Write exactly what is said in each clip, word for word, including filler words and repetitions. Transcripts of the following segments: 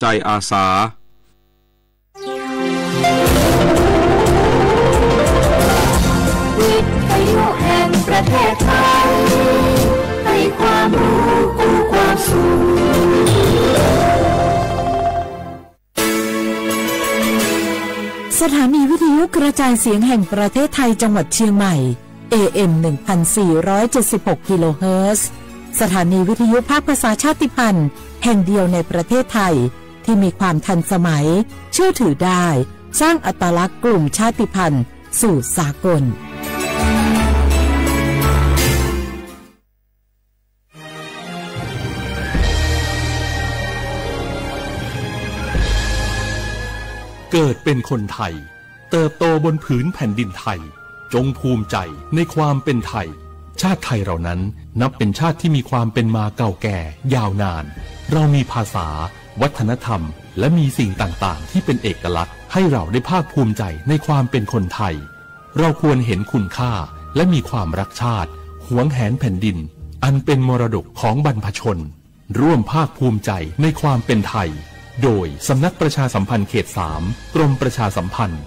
ใจอาสา วิทยุแห่งประเทศไทย ให้ความรู้คู่ความสุข สถานีวิทยุกระจายเสียงแห่งประเทศไทยจังหวัดเชียงใหม่ เอ เอ็ม หนึ่งพันสี่ร้อยเจ็ดสิบหก กิโลเฮิรตซ์ สถานีวิทยุภาคภาษาชาติพันธุ์แห่งเดียวในประเทศไทย ที่มีความทันสมัย เชื่อถือได้ สร้างอัตลักษณ์กลุ่มชาติพันธุ์สู่สากล เกิดเป็นคนไทย เติบโตบนผืนแผ่นดินไทย จงภูมิใจในความเป็นไทย ชาติไทยเรานั้นนับเป็นชาติที่มีความเป็นมาเก่าแก่ยาวนาน เรามีภาษา วัฒนธรรม และมีสิ่งต่างๆ ที่เป็นเอกลักษณ์ ให้เราได้ภาคภูมิใจในความเป็นคนไทย เราควรเห็นคุณค่า และมีความรักชาติ หวงแหนแผ่นดิน อันเป็นมรดกของบรรพชน ร่วมภาคภูมิใจในความเป็นไทย โดยสำนักประชาสัมพันธ์เขตสาม กรมประชาสัมพันธ์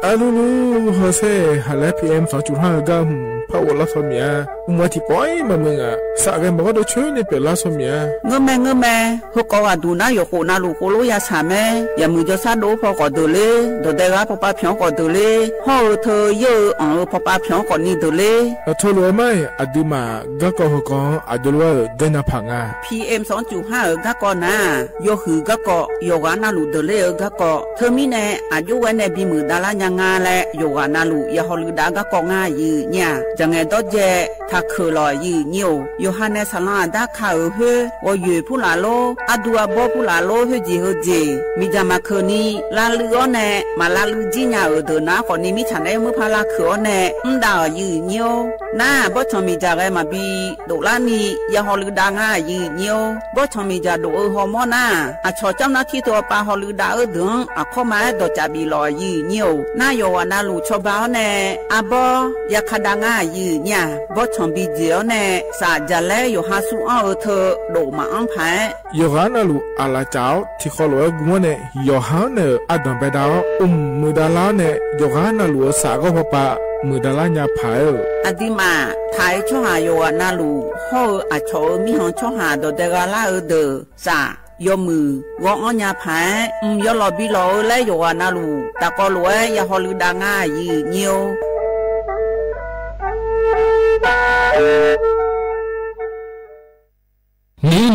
อะลูลู เฮอเซ่ หาแล พีเอ็ม สองจุดห้า เออ ก้า หืม ผ้าอบรัดซอเมีย อุ้มไว้ตี้ปอยมามึงอะ สะแกมบอกว่าโดยช่วยในเป๋นรัดซอเมีย เงอะแม เงอะแม เฮอ กอ อะ ดูหน้าหยกโขนาลูกโคโลยาสาแม อย่ามือจอซาโดพอกอเดินเล่ ดอแดงราปอปาเผียวกอเดินเล่ ห่อเออเธอเยอะเอออ่องเออพอปาเผียวกอนี่เดินเล่ เออ โทษเลยไม่ อะดื้อหม่า ก้ากอเฮอกอ อะโดนว่าเออ เดินนาผางา พีเอ็ม สองจุดห้า เออ ก้ากอนา ยอหือกะเกาะ หยกหานาลูกเดินเล่เออกะเกาะ เธอมีแน่ อะยุไว้แน่ บีหมื่นดาลาร์ยางาแล หยกหานาลูก อย่าฮอลือดากะเกาะงายื้อเนี่ย จะแงดอเจ ถ้าเขอหล่อยื้อเนี่ย โยฮาแนสลาดาคาเออเฮอ วอเยอผู้หลาโล อะดูอะบอผู้หลาโล เฮอจีเฮอเจ มีจามาเขอนี้ ลาลืออ้อแน่ มาลาลือจี้ยาเออเดินนา ขอนี้มิฉันได้เมื่อพาลาเขออ้อแน่ อืมดาเออยื้อเนี่ย นา บอสชองมีจาแกมาบี โดละนี่ อย่าฮอลือดางายื้อเนี่ย บอสชองมีจาโดเออฮอมอนา อะชอเจ้าหน้าตี้ตัวปาฮอลือดาเออเดิน อะข้อมาดอจาบีหล่อยื้อเนี่ย นาหยกหานาลูกชอบาอ้อแน่ อะบอ อย่าคาดางายื้อเนี่ย บอสชองบีเจอ้อแน่ สาจาแล โยฮาซูอ้อเออเธอ โดมาอ้อมผาย หยกหานาลูก อะลาจาว ตี้คอหลวงเออกัวเนี่ย หยกหาเน่อ อะดอนแบดาว อุ้มมือดาลาเนี่ย หยกหานาลูกเออสาก็พอปา มือดาลายาผายเออ อะดีมา ไทยช่อหาหยกหานาลูก ห่อเอออะชอเออ มีหองช่อหาดอแดงราลาเออเดอ สะ ยอมือ วออ้อยาผาย อืม ยอหล่อบีหล่อเออ และหยกหานาลูก ตะกอหลวง อย่าฮอลือดางายื้อเนี่ย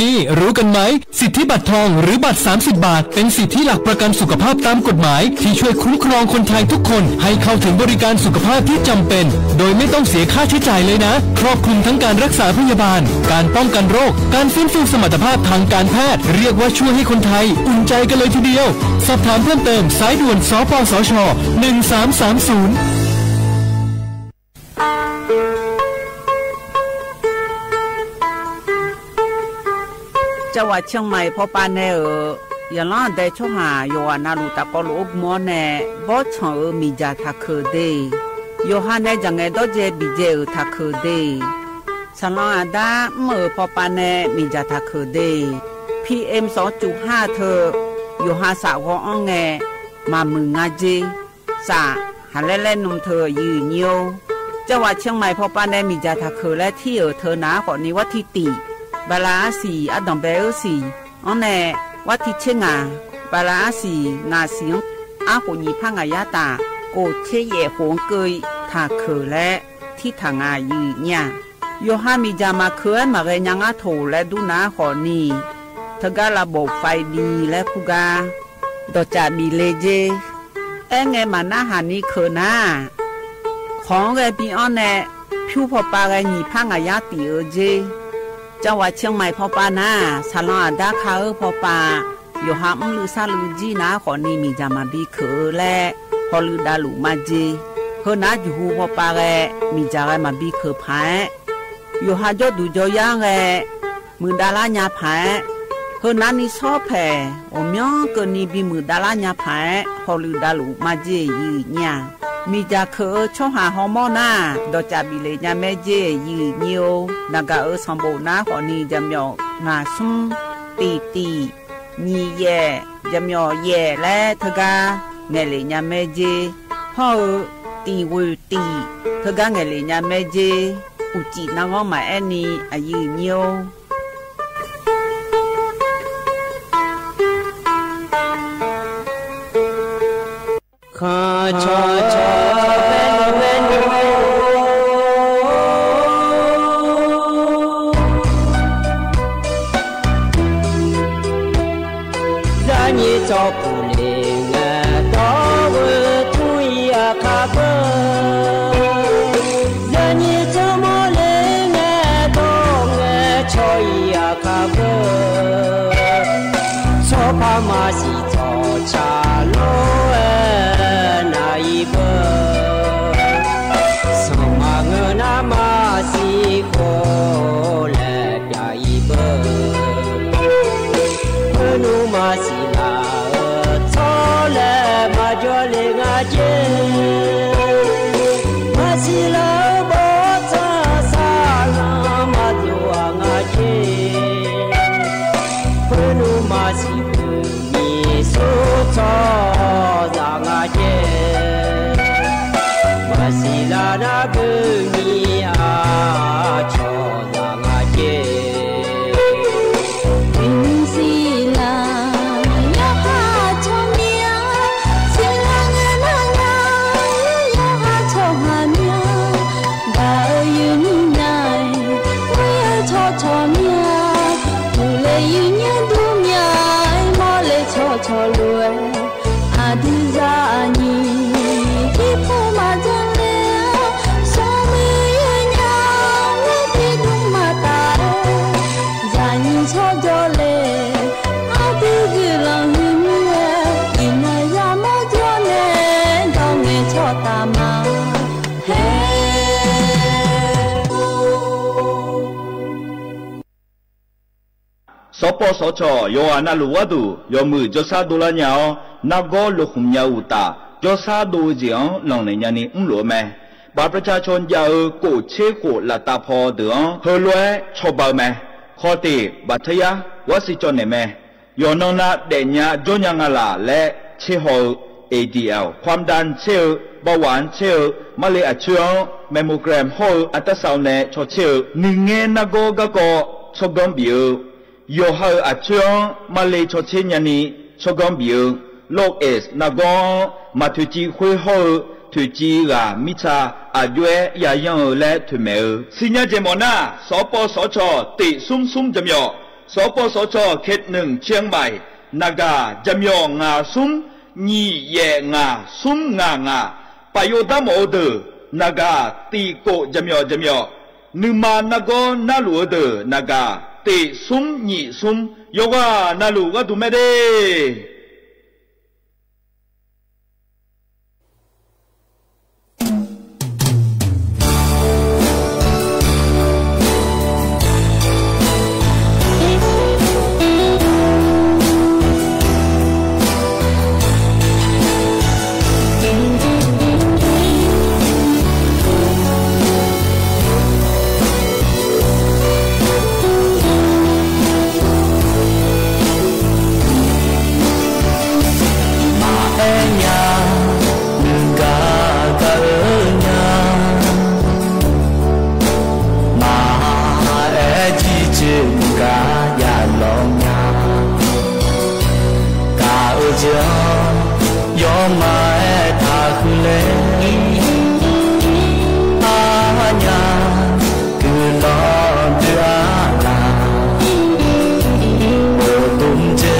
นี่ๆ รู้กันไหม สิทธิบัตรทองหรือบัตร สามสิบ บาท เป็นสิทธิหลักประกันสุขภาพตามกฎหมาย ที่ช่วยคุ้มครองคนไทยทุกคนให้เข้าถึงบริการสุขภาพที่จำเป็น โดยไม่ต้องเสียค่าใช้จ่ายเลยนะ ครอบคลุมทั้งการรักษาพยาบาล การป้องกันโรค การฟื้นฟูสมรรถภาพทางการแพทย์ เรียกว่าช่วยให้คนไทยอุ่นใจกันเลยทีเดียว สอบถามเพิ่มเติม สายด่วน สปสช หนึ่งสามสามศูนย์ จังหวัดเชียงใหม่ พอปาแนเออ อย่าล้อแดช่อหา หยกหานาลูก ตะกอหลวง มอแน บอสชองเออ มีจาถาเขอเด หยกหาแนจะแงดอเจ บีเจเออ ถาเขอเด สะลองอะดา อืมเออ พอปาแน มีจาถาเขอเด พีเอ็ม สองจุดห้า เธอ หยกหาสะวออ้องแง มามืองาเจ สะ หาแลแลนมเธอยื้อเนี่ย จังหวัดเชียงใหม่ พอปาแน มีจาถาเขอและตี้เออเธอนา ขอนี้วัดตี้ติ บาลาอาสี่ อะดองแบเออสี่ อ้อแน่ วัดตี้เชงา บาลาอาสี่ นาสิง อะโขหยีผ้างายาตา โกเชเยโขงเกย ถาเขอและ ตี้ถางายื้อเนี่ย หยกหามีจามาเขอ มาแกยังอาโถและดูนา ขอนี้ เธอกาละบบไฟดีและผู้กา ดอจาบีเลเจ แอ้แงมานาหานี้เขอนา ของแกปีอ้อแน่ ผิวพอปาแกหยีผ้างายาติเออเจ จังหวัดเชียงใหม่ พอปานา สะลองอะดาคาเออ พอปา หยกหาอืมลือซาลือจี้นา ขอนี้มีจามาบีเขอและ พอลือดาลูกมาเจ เฮอนาจูฮู พอปาแก มีจาแกมาบีเขอผาย หยกหาจ้อดูจ้อย้างแก มือดาลายาผาย เฮอหนานี่ซ้อแผ่ โอ เมียเกินนี่ บินหมื่นดาราญาผาย หอลือดาหลูมาเจยือเยีย มีจ๋าเขอเออ ช่อหาฮอมอหน้า ดอกจ๋าบิเลญาแม่เจยือเยียว นากาเออ สองโบหน้าหอนี่ จ๋าเมียวหงาซุม ตี๋ ตี๋ หยี่แย่ จ๋าเมียวแย่ และเถิกา แงเหลญาแม่เจ ฮอเออ ตี๋ วือ ตี๋ เถิกา แงเหลญาแม่เจ อุ๋จิ๋ นางอ้อมหมายแอ้นนี่ อะยือเยียว ข้าชอชอเบนเบน ยานีจอผู้เล่ง ตอเวอร์ตุยอาคาเบอร์ ยานีจอมอเล่ง ตอเงชอยอาคาเบอร์ ซ้อพามาสีจอชาโลเอนาอีเบอร์ สมาเงนามาสีโคแล ยาอีเบอร์ เปิ้นหนุมาสีลาเออ ซ้อแลมาจ๋อเล่งอาเจ มาสีลาเออ บ่จ๋าสาลามาจ๋องอาเจ เปิ้นหนุมาสีเปิ้นมีสู้จ๋อจ๋องอาเจ มาสีลานาเปิ้นมีอาจ๋อ จ๋องอาเจ อินสีลา ยาหาจ๋อเมีย สีลาเงนาเงา ยาหาจ๋อหาเมีย ดาเออยืนนี่ไง เวียจ๋อจ๋อเมีย ปูเลยืนเยียดูเมีย มอเลจ๋อจ๋อรวย อาดื้อจาอะนี่ ตี้ผู้มาจังเล สองมือยืนยาว ตี้ดุงมาตา จานี่ชอบจ๋อเล อาดื้อยืนหลังหื้อเมีย อินนายามอจ๋อแน่ ต้องเงชอบตามา เฮ้ สปสช ယွၤအနၢ်လူဝဲဒိၣ် ယွၤမုၢ် ကၠီဆါဒိလၢညါအီၤ နါဂီၤလိာ်ဃုာ်ညါအူတၢ် ကၠီဆါဒိအုးစ့ၣ်အီၤ လီၤနဲၣ်ညါန့ၣ် အူလူအမဲာ် ဘၣ်ပြၢ်ဆၣ်ဆိယၤအုး ကိၣ်ဆ့ကိၣ်လၢ်တၢ်ဖီဒုးအီၤ ဟၢလွဲဆီၣ်ဘၢၣ်မဲာ် ခီၣ်တ့ၢ် ဘၣ်ထၢယါ ဝါစံၣ်ကၠီၣ်နဲၣ်မဲာ် ယီၢ်နီၢ်နၤဒဲးညါ ကၠီညါငါလၢ် လၢဆ့ဟီၣ်အုး เอชดีแอล ความดันဆ့အုး เบาหวานဆ့အုး မၤလ့ၤအဆၢအီၤ mammogram ဟီၣ်အုး ultrasound နဲၣ်ဆီၣ်ဆ့အုး နံၤငဲနါဂီၤဂၤကီၢ် ဆီၣ်ကီဘံၣ်အုး ယီၢ်ဟါအုးအဆၢအီၤ မၤလ့ၤဆီၣ်ဆ့ညါနံၤ ဆီၣ်ကီဘံၣ်အုး โรคเอดส์ နၢ်ဂီၤ မၤထုးကၠံခွ့ဟီၣ်အုး ထုးကၠံဂာ်မံဆါ အဒွဲယၤယၢၢ်အုးလၢ ထုးမဲာ်အုး စံၣ်ညါယဲၢ်မီၢ်နၢ် စပစချ တ့ၢ်ဆူမ်းဆူမ်းယဲၢ်မီၢ် စပစချ เขตหนึ่งเชียงใหม่ နၢ်ဂၤ ယဲၢ်မီၢ်ငါးဆူမ်း ညံၣ်ယဲၢ်ငါး ဆူမ်းငါးငါး ပာ်ယိၤဒၣ်မီၣ်အီၤဒုး နၢ်ဂၤ တ့ၢ်ကိၣ်ယဲၢ်မီၢ်ယဲၢ်မီၢ် နုာ်မၤနါဂီၤနါလူၢ်အီၤဒုး နၢ်ဂၤ တ့ၢ်ဆူမ်းညံၣ်ဆူမ်း ယွၤကနၢ်လူၢ်ဝဲဒိၣ်မဲာ်ဒ့ၣ် မၤအဲၣ်ညါ နုၢ်ကါကၤအၢညါ မၤအဲၣ်ကံကၢ နုၢ်ကါယၤလီၤညါ ကၤအၢကၢ ယီၢ်မၤအဲၣ်တၢ်ဃုလဲၣ် အါညါ ကုၢ်လီၤဒုးအါလၢ် အိၣ်တူၢ်ကဲ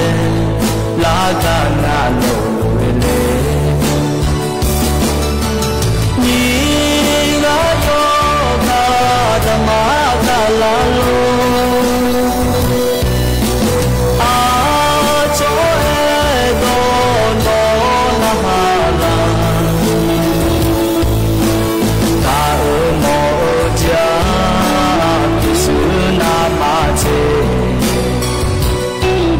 လၢကနၢ်လိၤဝဲလဲၣ် နံၤဂၤယီၤဂၤ တမၤတၢ်လၢလိၤ အါ ကၠီအဲၣ်ဒိးနီၢ်နီၢ်နဟါလၢ် တၢ်အၢမီၢ်အၢကၢ တုၤဆူနမၤဆ့ၣ်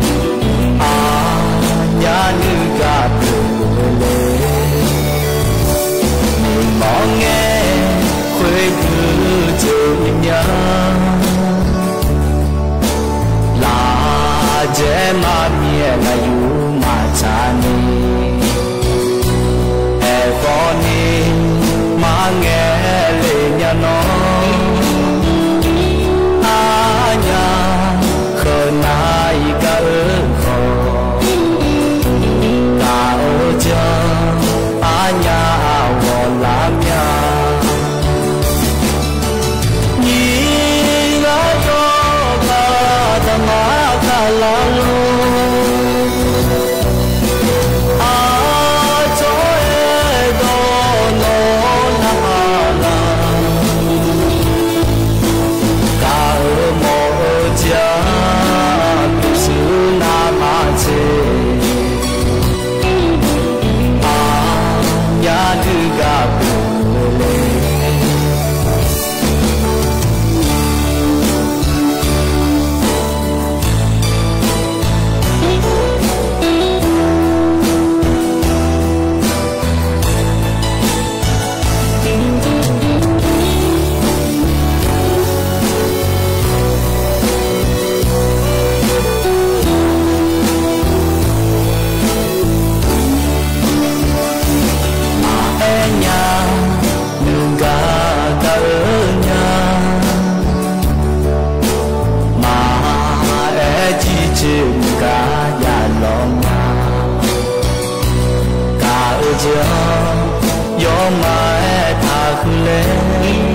မၤအဲၣ်တၢ်ဃုလဲၣ်,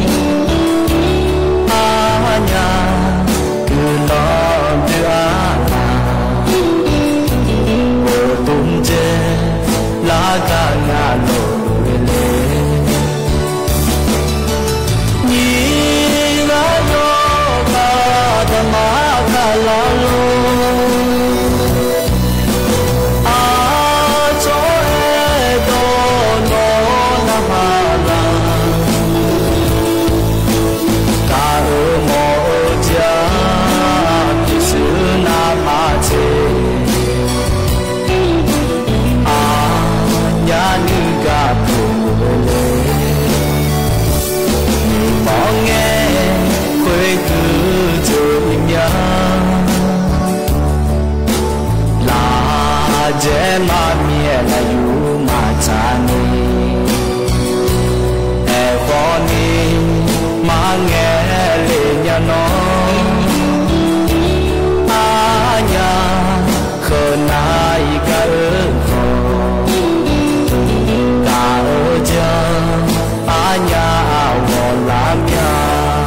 အါညါ ကုၢ်လီၤဒုးအါလၢ်, အိၣ်တုၤစဲ လၢကငါလိၤဝဲလဲၣ်. မံၤဂၤဒီးကါ တမၤခးလီၤလိၤ, အါ စီၤအဲၣ်ဒီးနီၢ်နဟၤလၢ်, ကါအၢ မီၢ်အၢ ကၠၢ ပျံၤဆူနါမၤဆ့, အါ ညါနုၢ်ကါတိၤဝဲလဲၣ်, မီၢ်ငဲ ခွ့ကုၢ်စိၤအံၤမၠၣ် လၢ်ကဲမၤမံအဲၣ် လၢ်ယူၤမၤဆါန့ၣ်, အဲၣ်ဃီန့ၣ် မၤငဲလံညါနီၤ, အါညါ ဃုနၤအံၤကါအၢဃီ, ကါအၢကၠၢ အါညါအဂီၢ်လၢမၠၣ်,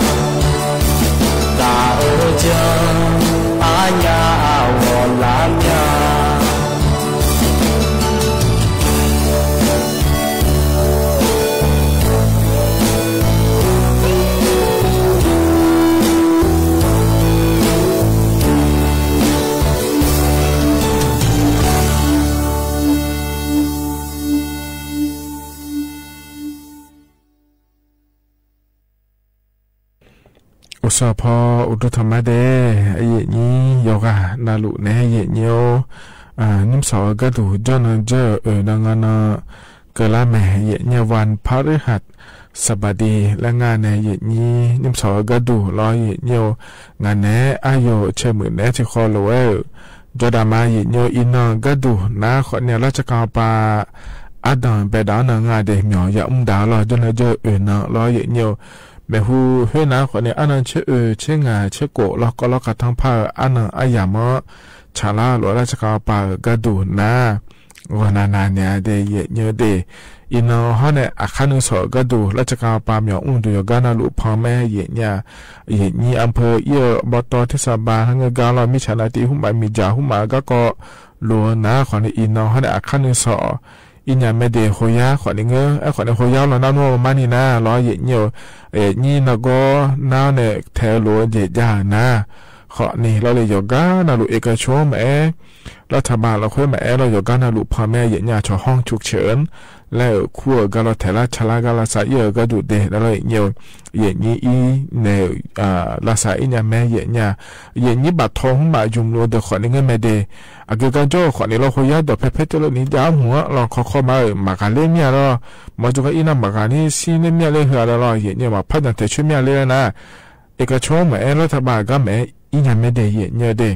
ကါအၢကၠၢ အါညါအဂီၢ်လၢမၠၣ်. အိၣ်စီၤဖီ အိၣ်ဒိၣ်ထီၣ်မးဒဲး, အယဲၢ်နံၤ ယီၤဂာ်နၤလူၤနဲ ယဲၢ်နံၤဧိၤ, နံၣ်ဆီၣ်အဂၤဒူၣ် ကၠီၣ်နီၢ်ကၠၢၣ် အၢၣ်နီၢ်ငီၢ်နီၢ် ကလါမဲာ် ယဲၢ်နံၤ ဝၼ်းဖါရံဟၢတ်ၣ် စးဘးဒ့ လၢငါန့ၣ် ယဲၢ်နံၤ နံၣ်ဆီၣ်အဂၤဒူၣ်လီၤ ယဲၢ်နံၤဧိၤ, ငါနဲ အါယိၤ ဆဲးမုၢ်နဲ ထံၣ်ဃီလိာ်ဝဲဧၢ, ကၠီဒၣ်မး ယဲၢ်နံၤဧိၤ အံၤနီၢ်ဂၤဒူၣ် နၤဃီန့ၣ် လၢ်စကၤပၤ အါဒၣ်ဘဲဒၣ်နီၢ်ဂၤဒဲး မၠီၣ်ယၤအူဒၣ်လီၤ ကၠီၣ်နီၢ်ကၠၢၣ်အၢၣ်နီၢ်လီၤ ယဲၢ်နံၤဧိၤ, မ့ၢ်ဟူးဟ့ၣ်နၤဃီန့ၣ် အါနီၢ်ဆၢအၢၣ် ဆၢငၢၣ် ဆၢကိး လီၢ်ကီလီၢ်ကထီဖးဧၢ အါနီၢ်အါယၤမၢ ဆၣ်လၢလိာ်လၢ်စကၤပၤအဂၤဒူၣ်နၤ ဂီၢ်နၤနၤန့ၣ်ဒဲး ယဲၢ်နံၤဧိၤဒဲး, အံၤနီၢ်ဟီန့ၣ် အခါနံၣ်ဆီၣ်အဂၤဒူၣ် လၢ်စကၤပၤ မၠီၣ်အူဒူၣ် ယီၤဂာ်နၤလူၤဖီမဲ ယဲၢ်နံၤ ယဲၢ်နံၤ အၣ်ဖၢၣ်အံၤ ဘီတီၤ ထံၣ်စးဘး ဟါငၢၢ်ဂၤလီၤ မ့ၢ်ဆၣ်နၤတံၢ် ဟူးမးမ့ၢ်ယၤ ဟူးမးအဂၤကီး လိာ်နၤဃီန့ၣ် အံၤနီၢ်ဟီန့ၣ် အခါနံၣ်ဆီၣ် အံၤညါမဲဒဲး ဟိယါဃီန့ၣ် ငၢ အဲၣ်ဃီန့ၣ် ဟိယါလီၤ နၢ်နူမးနံၤနၤလီၤ ယဲၢ်နံၤဧိၤ, ယဲၢ်နံၤ နဂီၢ်နၤန့ၣ် ထဲလိာ်ယဲၢ်ယၤနၤ ဃီန့ၣ်လီၤလၢယီၤဂာ်နၤလူၤ เอกชน မၤအဲၣ် လီၢ်ထးဘးလီၢ်ဃ့မၤအဲၣ်လီၤ ယီၤဂာ်နၤလူၤဖီမဲ ယဲၢ်နံၤ ဆီၣ်ဟီၣ် ฉุกเฉิน လၢအခိၣ်အဂၤလီၤထဲးလၢ်ဆါလၢ်ဂၤ လၢ်စးအံၤအဂၤဒူၣ်ဒဲး လီၤလီၤ ယဲၢ်နံၤ ယဲၢ်နံၤအံၤန့ၣ် လၢ်စးအံၤညါမဲ ယဲၢ်နံၤ ယဲၢ်နံၤဘၣ်ထီၣ်ဟူးမးယုမ်လူၤဒီးဃီန့ၣ် ငၢမဲဒဲး အကဲကၢ်ကၠီဃီန့ၣ်လီၤ ဟိယါဒီးဖဲဖဲတလၢနံၤ ဒ်အမူၤလီၤ ခီခီမးဧၢ မၤဂၤလၢမ့ၢ်ဧါဒီး မၤကၠီကီအံၤနၤ မၤဂၤန့ၣ် ဆံန့ၢ်မ့ၢ်လၢဟဲဒီးလီၤ ယဲၢ်နံၤ မၤဖးညါထဲးဆူမ့ၢ်လၢနၤ เอกชน မၤအဲၣ် လီၢ်ထးဘးအဂၤမၤအဲၣ် အံၤညါမဲဒဲး ယဲၢ်နံၤဧိၤဒဲး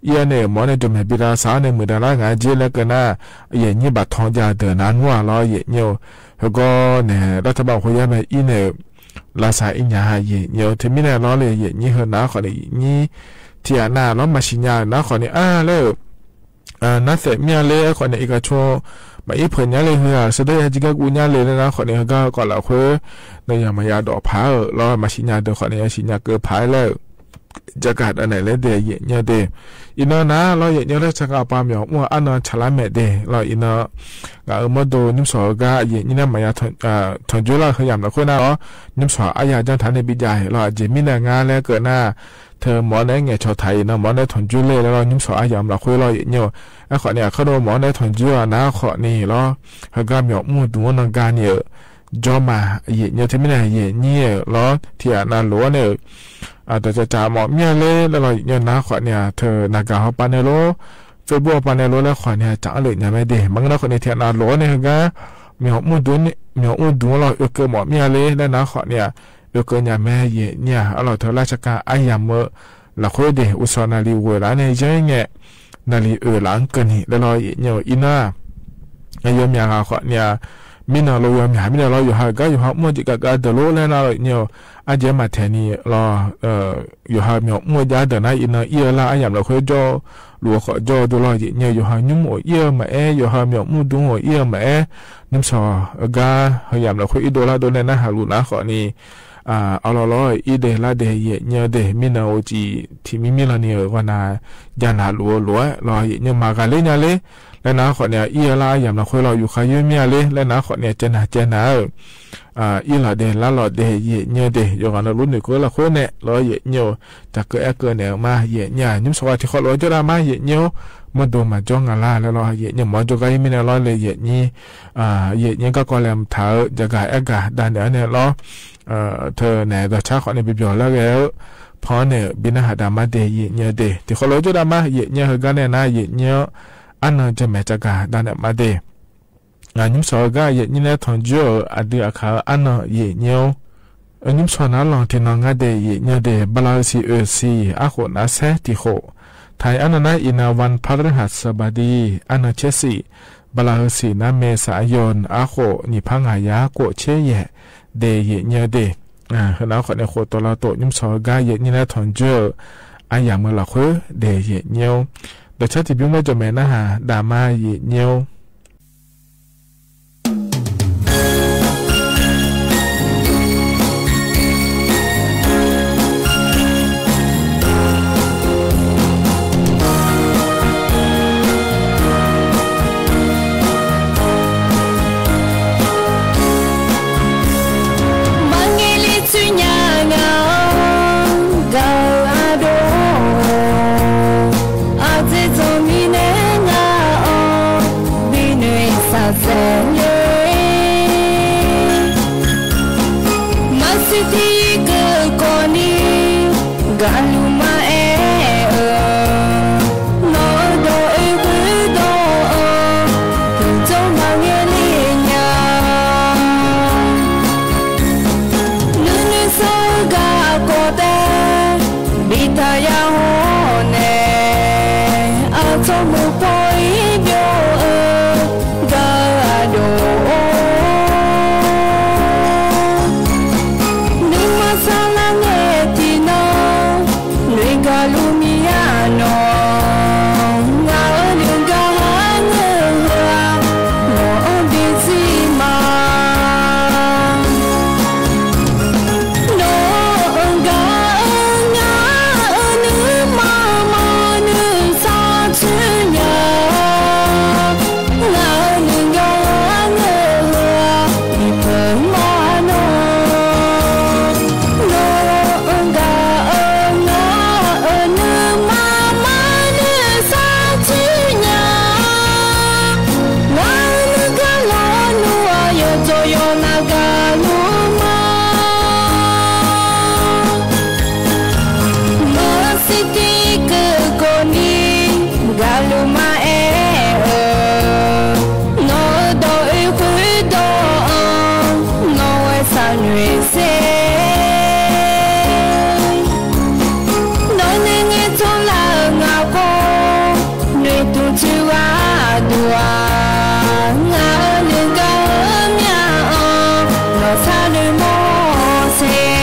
အံၤန့ၣ် မ်န့ၣ် ဒိၣ်မဲာ်ဘံၤလၢ်စးန့ၣ် မုၢ်တၢ်လၢအဂၤကဲလၢကနၣ် ယဲၢ်နံၤဘၣ်ထီၣ်ယၤဒီးနၤနူလီၤ ယဲၢ်နံၤဧိၤ ဟဲကီးန့ၣ် လီၢ်ထးဘးဟိယါမၤအံၤန့ၣ် လၢ်စးအံၤညါ ယဲၢ်နံၤဧိၤ ထဲမံၤန့ၣ်လီၤလၢ ယဲၢ်နံၤဟဲနၤဃီန့ၣ် ယဲၢ်နံၤ ထံၣ်အနၤလီၤ မၤစံၣ်ညါနၤဃီန့ၣ် အါလၢ နၢ်သးမ့ၢ်လၢဃီန့ၣ် เอกชน မၤအံၤဖှဲးညါလၢဟဲ စံးဒီးယၤ ကၠံကၢ်ကူညါလၢနၤဃီန့ၣ် ဟဲကီးလၢဃိ နယၤမၤယၤဒီးဖးဧၢ လီၤမၤစံၣ်ညါဒီးဃီန့ၣ် ယစံၣ်ညါကၢဖးလၢ ကၠီကၢ်ဒီးန့ၣ်လၢဒဲး ယဲၢ်နံၤဧိၤဒဲး အံၤနီၢ်နၤလီၤ ယဲၢ်နံၤ လၢ်စကၤပၤ မၠီၣ်အူအါနီၢ်ဆၣ်လၢ်မဲာ်ဒဲးလီၤ အံၤနီၢ် ဂၤအၢမီၢ်ဒိၣ် နံၣ်ဆီၣ်အဂၤ ယဲၢ်နံၤန့ၣ် မၤယၤ ထီၣ်ကၠိလၢဟဲယၤမၤလၢဃိနၤလီၤ နံၣ်ဆီၣ်အါယၤ ကၠီၣ်ထးန့ၣ် ဘံၣ်ယၤလီၤ အကဲမံၤန့ၣ် ငါလၢကနၣ် ထဲမ်န့ၣ် ငဲၤဆီၣ်ထးအံၤနီၢ် မ်န့ၣ် ထီၣ်ကၠိလဲၣ်လီၤ နံၣ်ဆီၣ်အါယၤမၤလၢဃိလီၤ ယဲၢ်နံၤဧိၤ အဃီန့ၣ် အခီၣ်ဒိၣ် မ်န့ၣ် ထီၣ်ကၠိအနၤဃီန့ၣ်လီၤ ဟဲကီး မၠီၣ်အူဒူၣ်နီၢ်ဂၤန့ၣ်ဧိၤ ကၠီမး ယဲၢ်နံၤဧိၤ ထဲမံၤန့ၣ် ယဲၢ်နံၤဧိၤလီၤ ထံၣ်အနၤလိာ်န့ၣ် အတၢ်ကၠီၣ်ကၠီၣ် မ်မ့ၢ်လၢလီၤလီၤ ယဲၢ်နံၤနၤဃီန့ၣ် ထဲနဂၤဟီပာ်န့ၣ်လီၤ Facebook ပာ်န့ၣ်လီၤ လၢဃီန့ၣ် ကၠီၣ်လၢညါမဲဒဲး မၤကနီၢ်ဃီန့ၣ် ထံၣ်အနၤလိာ်န့ၣ် ဟဲကီး မၠီၣ်အူဒူၣ်န့ၣ် မၠီၣ်အူဒူၣ်လီၤ အၢၣ်ကၢမး မ့ၢ်လၢလၢနၤဃီန့ၣ် အၢၣ်ကၢညါမဲ ယဲၢ်နံၤဧိၤ အလီၢ်ထဲလၢ်စကၤအါယၤမၢ လၢဃိဒဲး အိၣ်ဆီၣ်နၤလံဝဲလၢန့ၣ် ယဲၢ်ညါ နၤလံအၢၣ်လၢအကၢန့ၣ်လီၤလီၤ ယဲၢ်နံၤဧိၤ အံၤနီၢ် ယီၤမၠးဂၤဃီန့ၣ် မ့ၢ်နၤလိာ်ယီၤမၠး မ့ၢ်နၤလီၤ ယီၤဟးဂၤ ယီၤဟးမူၣ် ကၠံကၢ်ကၢ်ဒီးလိာ်လၢနၤလီၤ ယဲၢ်နံၤဧိၤ အကဲမၤထဲန့ၣ်လီၤ ယီၤဟးမၠီၣ်အူဒၣ်ဒီးနၤ အံၤနီၢ် အံၤအလၢ်အါယၤမၢလၢဃိကၠီ လူဃီၣ် ယိၣ်ဒိၣ်လီၤ ယဲၢ်ညိၣ် ယိၣ်ဟးညွံမူးအိၣ်အီၣ်မးအဲၣ် ယိၣ်ဟးမီၣ်မူးဒူအိၣ်အီၣ်မးအဲၣ် နံၣ်စီၤအဂၤ ဟဲယၢမ်ၣ်လၢဃုအံၤဒိၣ်လၢဒိၣ်န့ၣ် နဟးလူၤနၤဃီၣ်န့ၣ် အလီၢ်လီၢ်အံၤဒၣ်လၢဒၣ် ယဲၢ်ညိၣ်ဒၣ် မ့ၢ်နအိၣ်စံး ထံၣ်မံမံလီၤန့ၣ် ဂီၢ်နၤ ယၤနၤလူၤလူၤလီၤ ယဲၢ်ညိၣ် မၤဂၤလၢညါလၢ လၢနၤဃီၣ်န့ၣ် အီၣ်လၢအယၢမ်ၣ်လၢဃုလီၤ ယူၢ်ဃာ်ယွဲမ့ၢ်လၢ လၢနၤဃီၣ်န့ၣ် ကဲနၤကဲနၤဧၢ အီၣ်လီၤဒၣ်လၢလီၢ်ဒၣ် ယဲၢ်ညိၣ်ဒၣ် ယိၣ်ဂီၢ်နၤလူၤနုာ်ကွံာ်လၢဃုန့ၣ် လီၤယဲၢ်ညိၣ် တၢ်ကဲအဲၣ်ကဲန့ၣ်မး ယဲၢ်ညိၣ် နံၣ်စီၤဝါ ထံၣ်ဃီၣ်လီၤကၠိဒၣ်မး ယဲၢ်ညိၣ် မ့ၢ်ဒိၣ်မးကၠီငါလၢ်လၢလီၤ ယဲၢ်ညိၣ် မ့ၢ်ကၠီဂၤအံၤမ့ၢ်န့ၣ်လီၤလၢ ယဲၢ်ညိၣ် ယဲၢ်ညိၣ် ကၢ်ကီလၢမထါဧၢ ယဂၤအဲၣ်ဂၤဒၣ်န့ၣ်န့ၣ်လီၤ ထၢၣ်န့ၣ် ဒီးဆါဃီၣ်န့ၣ် ပျီၤပျီၤလၢဂ့ၤဧၢ ဖီန့ၣ် ဘံနၢ်ဟးဒၣ်မးဒၣ် ယဲၢ်ညိၣ်ဒၣ် ထံၣ်ဃီၣ်လီၤကၠိဒၣ်မး ယဲၢ်ညိၣ် ဟဲဂၤန့ၣ်နၤ ယဲၢ်ညိၣ် အါနၢၣ် ကမဲာ်ကဂၤဒၣ်န့ၣ်မးဒၣ် နံၣ်စီၤအဂၤ ယဲၢ်ညိၣ် နဲထွန်ယိၣ်ဧၢ အဒုးအခးဧၢ အါနၢၣ် ယဲၢ်ညိၣ် နံၣ်စီၤ နၤလီၤထံၣ်နီၢ်ငါဒၣ် ယဲၢ်ညိၣ်ဒၣ် ဘၣ်လၢအၢၣ်စံးအၢၣ်စံး အဃိၣ်နၤဆဲး ထံၣ်ဃီၣ် ထဲအါနၢၣ်နၤ အံၤနၤ วันพฤหัสบดี အါနၢၣ် ဆဲးစံး ဘၣ်လၢအၢၣ်စံးနၤ เมษายน အဃိၣ် နံၣ်ဖးငါးရာ ကိုးဆယ်ရက် ဒၣ် ယဲၢ်ညိၣ်ဒၣ် ဟဲနၤဃီၣ်န့ၣ် ဃိၣ်တီလီၤတိာ် နံၣ်စီၤအဂၤ ယဲၢ်ညိၣ် နဲထွန်ယိၣ်ဧၢ အယၢ်မၢလီၤဃု ဒၣ် ယဲၢ်ညိၣ် ဒီးဆါတံၢ်ဘျုးမ့ၢ်ကၠီမဲာ်နၢ်ဟးဒၣ်မး ယဲၢ်ညိၣ် မၤငဲးလံ ဆူညါ ငါအီၤ ကၤအဒိၣ် အသ့ၣ်သိၣ်မံန့ၢ် ငါအီၤ ဘံၣ်နွံဆၣ်စဲးလ့ မၤစံးတံၤကကိးနံၤ ကၤလူၤမၤအဲၣ်အၢ နီၢ်ဒီးအ့ၣ်ကွံဒီးအၢ ပူၤကၠီမၤငဲးလံညါ နုၤနုၤစီၤဂၤကိးတဲ ဘံၣ်တၢ်ယၤဟီၣ်နဲၣ် အဆိမိၣ်ဖိအံၤဒိၣ်အၢ ကၤအဒိၣ် နုၤမၤစၢ်လၢနဲၣ်တံၢ်နီၤ နွံကၤလူၤမံယါနီၤ ငါအၢ နုၤကၤဟးငၢၢ်ဟၢ နီၢ်အၢ ဘံၣ်စံးမး နီၢ်အၢ ကၤအၢ ငါအၢ နုၤမၤမၤ နုၤစၢ်ဆူညါ ငါအၢ နုၤကၤဟးငၢၢ်ဟၢ ဘံၣ်ဖုးမးနီၤ နီၢ်အၢ ကၤအၢ ငါအၢ နုၤမၤမၤ နုၤစၢ်ဆူညါ မၤနုၤကၤလီၤနူ အယီၤကၠီယီၤနၤကၤလူၤမၤ မၤစံးတံၤကကိးနံၤ ကၤလူၤမၤအဲၣ်အၢ နီၢ်ဒီးအ့ၣ်ကွံဒီးအၢ နီၢ်ဝဲဆၣ်နွံဆဲး နီၢ်နုၤငဲးထီၣ်လၢငါကိး နွံတူၢ်ထူဂၤဒွး ငါအၢ နုၤကၤမၠၣ်အီၤ နီၢ်ဆၣ်နွံမီၤဆဲး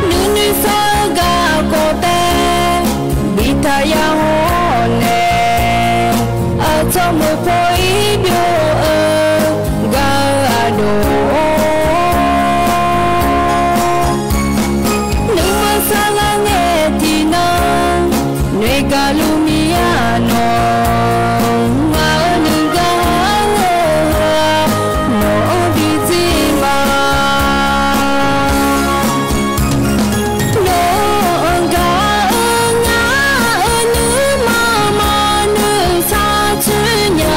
နုၤနုၤစီၤဂၤကိးတဲ ဘံၣ်တၢ်ယၤဟီၣ်နဲၣ် အဆိမိၣ်ဖိအံၤဒိၣ်အၢ ကၤအဒိၣ် နုၤမၤစၢ်လၢနဲၣ်တံၢ်နီၤ နွံကၤလူၤမံယါနီၤ မၤအၢ နုၤကၤဟးငၢၢ်ဟၢ နီၢ်အၢ ဘံၣ်စံးမး နီၢ်အၢ ကၤအၢ ငါအၢ နုၤမၤမၤ နုၤစၢ်ဆူညါ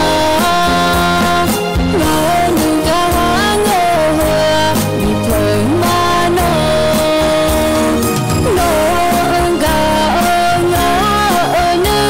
မၤအၢ နုၤကၤဟးငၢၢ်ဟၢ ဘံၣ်ဖုးမးနီၤ နီၢ်အၢ ကၤအၢ ငါအၢ နုၤ